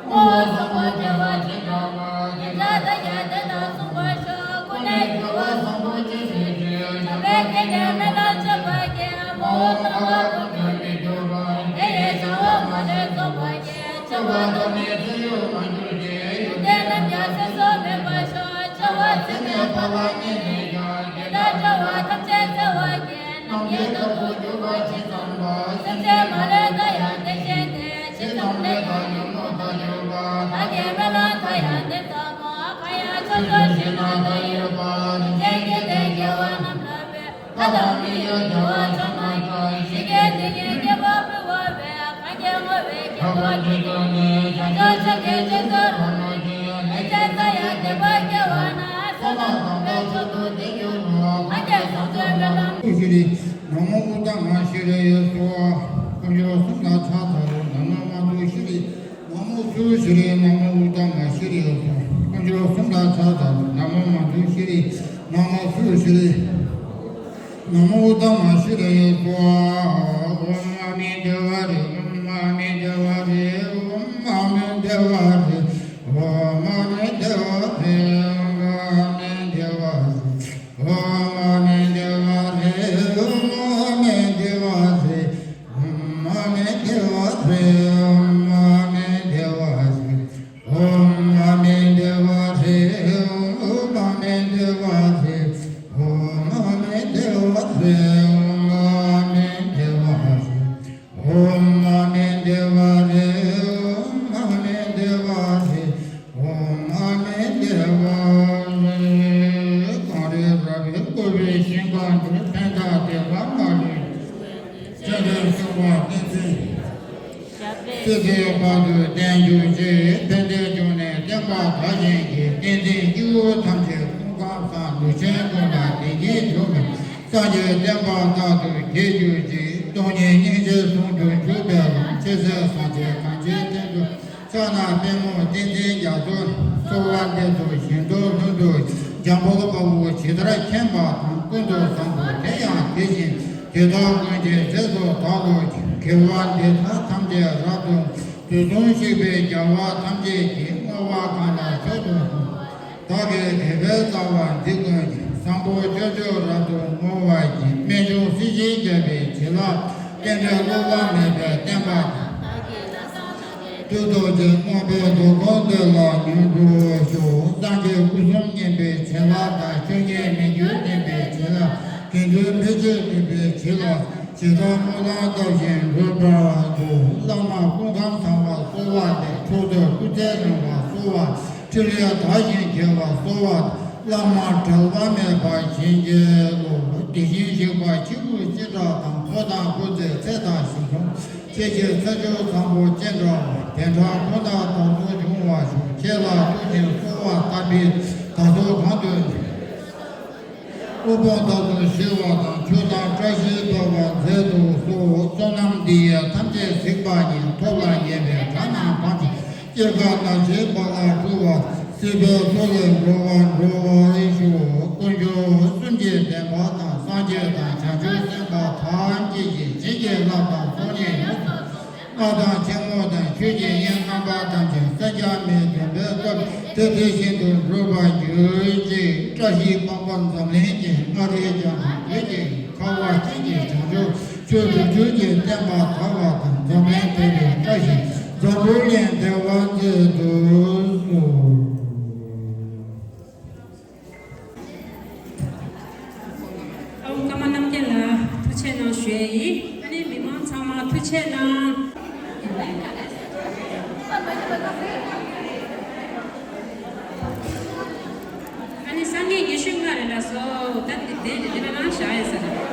བསྔོ་བ་བཟང་པོ་བྱ་བ་ཇི་འདྲ་བ། དེ་འདྲ་བདག་ཀྱང་དེ་དང་མཚུངས་པར་ཤོག །ཀུན་ནས་སྐྱེ་བ་བཟང་པོ་ཅི་ནས་ཀྱང་། བྱམས་པའི་དགེ་འདུན་སྨོན་ལམ་བརྗོད་པ་གྱིས། མ་འོངས་ལྔ་པ་ཀུན་ཏུ་མི་འགྱུར་བར། དེ་ཡི་བྱ་བ་མ་ལུས་རྫོགས་པར་བྱེད། བྱ་བ་དང་ནི་ཚེ་ཡོད་མ་གྱུར་ཅིག །ཡོན་ཏན་རྣམས་ཀྱང་ཚེ་སྲོག་མེད་པར་ཤོག །བྱ་བ་ཚད་མེད་པ་ལ་བརྙས་ནས་ཀྱང་། དེ་དག་བྱ་བ་ཐམས་ཅད་བརྩེ་བ་བསྐྱེད། ནམ་མཁའི་ལྟ་བུར་གྱུར་པ་ཇི་ཙམ་པ། སེམས་ཅན་མ་ལུས་ལྟ་ཡང་དེ་བཞིན་ཏེ། ཇི་ཙམ་ལས་དང་ཉོན་མོངས་དག་ཡོད་པ། བདག་གི་སྨོན་ལམ་མཐའ་ཡང་དེ་ཙམ་མོ། གང་ཡང་ཕྱོགས་བཅུའི་ཞིང་རྣམས་དག་ཡོད་པ། རིན་ཆེན་གྱི་གཏེར་རྒྱལ་བ་རྣམས་ལ་ཕུལ། ལྷ་དང་མི་ཡི་རྒྱལ་བ་ཕྱོགས་རྣམས་དང་། ཞིང་གི་དེ་ཉིད་ཀྱི་བ་སྤུའི་འོ་བས། གང་གི་བསྔོ་བའི་དཀྱིལ་འཁོར་ཉིད་དུ་ནི། བྱང་ཆུབ་མཆོག་གི་རྗེས་སུ་རོལ་མོ་ཆེ། ལྷན་ཅིག་ཏུ་ཡང་བདེ་བ་སྐྱེ་བ་ན། བསོད་ནམས་དམ་པའི་མཆོག་ཏུ་དེ་འགྱུར་རོ། གང་གིས་བཟུང་བའི་སྨོན་ལམ། ཤྲཱི་ནམ་མོ་ཨུཏྟ་མ་ཤྲཱི་ཡེ་སྭཱ་ཧཱ། དཀོན་མཆོག་གསུམ་ལ་ཕྱག་འཚལ་ལོ། ན་མོ་མ་ཏུ་ཤྲཱི། ན་མོ་སུ་ཤྲཱི། ན་མོ་ཨུཏྟ་མ་ཤྲཱི་ཡེ་སྭཱ་ཧཱ། དཀོན་མཆོག་གསུམ་ལ་ཕྱག་འཚལ་ལོ། ན་མོ་མ་ཏུ་ཤྲཱི། ན་མོ་སུ་ཤྲཱི། ན་མོ་ཨུཏྟ་མ་ཤྲཱི་ཡེ་སྭཱ་ཧཱ། ཨོཾ་ཨ་མི་དྷེ་ཝ་རེ། ཨོཾ་ཨ་མི་དྷེ་ཝ་རེ། ཨོཾ་ཨ་མི་དྷེ་ཝ་རེ། ཨོཾ་ཨ་མི་དྷེ་ཝ་རེ། ཨོཾ་ཨ་མི་དྷེ་ཝ་རེ། ཨོཾ་ཨ་མི་དྷེ་ཝ་རེ། ཨོཾ་ཨ་མི་དྷེ་ཝ་རེ། ཨོཾ་ཨ་མི་དྷེ་ཝ་རེ། ཨོཾ་ཨ་མི་དྷེ་ཝ་རེ། ཨོཾ་ཨ་མི་དྷེ་ཝ་རེ། ཨོཾ་ཨ་མི་དྷེ་ཝ་རེ། ཨོཾ་ཨ་མི་དྷེ་ཝ་རེ། ཨོཾ་ཨ་མི་དྷེ་ཝ་རེ། ཨོཾ་ཨ་མི་དྷེ་ཝ་རེ། ཨོཾ་ཨ་མི་དྷེ་ཝ་རེ། ཨོཾ་ཨ་མི་དྷེ་ཝ་རེ། གངས་རི་ར་བས་བསྐོར་བའི་ཞིང་ཁམས་འདིར། ཕན་དང་བདེ་བ་མ་ལུས་པའི་སྤྱན་རས་གཟིགས་དབང་བསྟན་འཛིན། སྲིད་རྩེའི་བར་དུ་བརྟན་གྱུར་ཅིག །ཕན་བདེའི་འབྱུང་གནས་བསྟན་པ་དར་ཞིང་རྒྱས། བསྟན་འཛིན་སྐྱེ་བོ་ཐམས་ཅད་སྐུ་ཁམས་བཟང་། ལུས་ཅན་ཀུན་ལ་བདེ་སྐྱིད་འབྱུང་བའི། སངས་རྒྱས་བསྟན་པ་རྟག་ཏུ་རྒྱས་གྱུར་ཅིག །སྟོང་ཉིད་སྙིང་རྗེ་ཟུང་དུ་འཇུག་པའི་ལམ། ཆེ་ཚད་སངས་རྒྱས་གངས་ཅན་བསྟན་འགྲོའི་ཕྱག་ན་པདྨོ་བསྟན་འཛིན་རྒྱ་མཚོ། གསོལ་བ་འདེབས་སོ་ཞིང་རྡོ་ལྷུན་གྲུབ། འཇམ་དཔལ་དཔའ་བོས་ཇི་ལྟར་མཁྱེན་པ་དང་། ཀུན་ཏུ་བཟང་པོ་དེ་ཡང་དེ་བཞིན་ཏེ། དེ་དག་ཀུན་གྱི་རྗེས་སུ་བདག་སློབ་ཅིང་། དགེ་བ་འདི་དག་ཐམས་ཅད་རབ་ཏུ། དུས་གསུམ་གཤེགས་པའི་རྒྱལ་བ་ཐམས་ཅད་ཀྱིས། བསྔོ་བ་གང་ལ་མཆོག་ཏུ་བསྔོ། བདག་གི་དད་པའི་རྩ་བ་འདི་ཀུན་ཀྱང་། བཟང་པོ་སྤྱོད་མཆོག་རབ་ཏུ་བསྔོ་བར་བགྱི། རྨད་བྱུང་སྲིད་ཞིའི་རྒྱལ་པོའི་བྱིན་རླབས། རྟེན་འབྲེལ་བསླུ་བ་མེད་པའི་བསྟན་པ་དང་། མཐུ་སྟོབས་ཀྱིས་བསྔོས་པའི་སྡུག་ཀུན་འདི་ལ་མྱུར་དུ་ཞུགས། སངས་རྒྱས་སྐུ་གསུམ་བརྙེས་པའི་བྱིན་རླབས་དང་། ཆོས་ཉིད་མི་འགྱུར་བརྟན་པའི་བྱིན་རླབས། དགེ་འདུན་ཕལ་ཆེར་འདུས་པའི་བྱིན་རླབས། ཇི་ལྟར་སྨོན་ལམ་བཏབ་བཞིན་འགྲུབ་པར་ཤོག །བླ་མ་སྐུ་ཁམས་བཟང་བར་གསོལ་བ་འདེབས། མཆོག་ཏུ་སྐུ་ཚེ་རིང་བར་གསོལ་བ། ཕྲིན་ལས་དར་ཞིང་རྒྱས་པར་གསོལ་བ། བླ་མ་བྲལ་བ་མེད་པར་བྱིན་གྱིས་རློབས། དེ་བཞིན་གཤེགས་པ་ཆེ་དགུའི་སྤྱན་རབ་དང་། འཁོར་དང་འཁོར་ཚེ་ཚེ་དང་ཞིང་སྐྱོང་། ཁྱེད་ཀྱི་ཚེ་མཆོག་བཟང་པོ་སྤྱན་དྲངས་པ། དེ་འདྲ་ཁོ་ན་བདག་སོགས་འབྱུང་བར་ཤོག །ཁྱེད་ལ་ཐུགས་ཀྱིས་གསོལ་བ་བཏབ་པས། བདག་སོགས་གང་དུ་དབུལ་ཕོངས་རྟག་ཏུ་ཞི་བ་དང་། ཕྱུག་དང་བཀྲ་ཤིས་འཕེལ་བར་མཛད་དུ་གསོལ། བསོད་ནམས་འདི་ཡིས་ཐམས་ཅད་གཟིགས་པ་ཉིད། ཐོབ་ལ་ཉེ་བའི་དགྲ་རྣམས་ཕམ་ཞིང་། སྐྱེ་རྒ་ན་འཆིའི་རྦ་རླབས་འཁྲུགས་པ། སྲིད་པའི་མཚོ་ལས་སྒྲོལ་བར་འགྲོ་བར་ཤོག །དཀོན་མཆོག་གསུམ་གྱི་བསྟན་པ་དང་། སངས་རྒྱས་དང་བྱང་ཆུབ་སེམས་དཔའ་ཐམས་ཅད་ཀྱིས། བྱིན་གྱིས་བརླབས་དང་ཚོགས་གཉིས་ཡོངས་སུ། སྔགས་དང་ཕྱག་མོ་དང་ཆོས་ཀྱི་དབྱིངས་རྣམ་པ་ཐམས་ཅད། སེང་ལྕམ་མའི་འདོན་པའི་སྐབས་དེ་དེ་བཞིན་དུ་འགྲུབ་པར་གྱུར་ཅིག །བཀྲ་ཤིས་པདྨ་འཛམ་གླིང་རྒྱས། མངའ་རིས་རྒྱ་མཚོ་བོད་ཀྱི་ཁ་བ་ཅན་གྱི་བྱང་ཆུབ་ཆོས་དྲུག་ཅུ་གི་བསྟན་པ་དར་བ་དང་། འཛམ་གླིང་བསྟན་པའི་བཀྲ་ཤིས་འཛམ་བུ་གླིང་བདེ་བར་མཛད་དུ་གསོལ། ཨོ། ཀརྨ་རྣམ་རྒྱལ་ལགས་ཐུགས་རྗེ་གནང་ཞུ་ཡས་ཡིན། ཨ་ནི་མི་མང་ཚང་མ་ཐུགས་རྗེ་གནང་། ཨ་ནི་སང་ཉིན་ཉི་ཤུ་ལྔ་རེད་ལགས་སོ། ད་འདི་འདི་འདི་ལ་ལངས་བཞག་ཡས་ཟེར།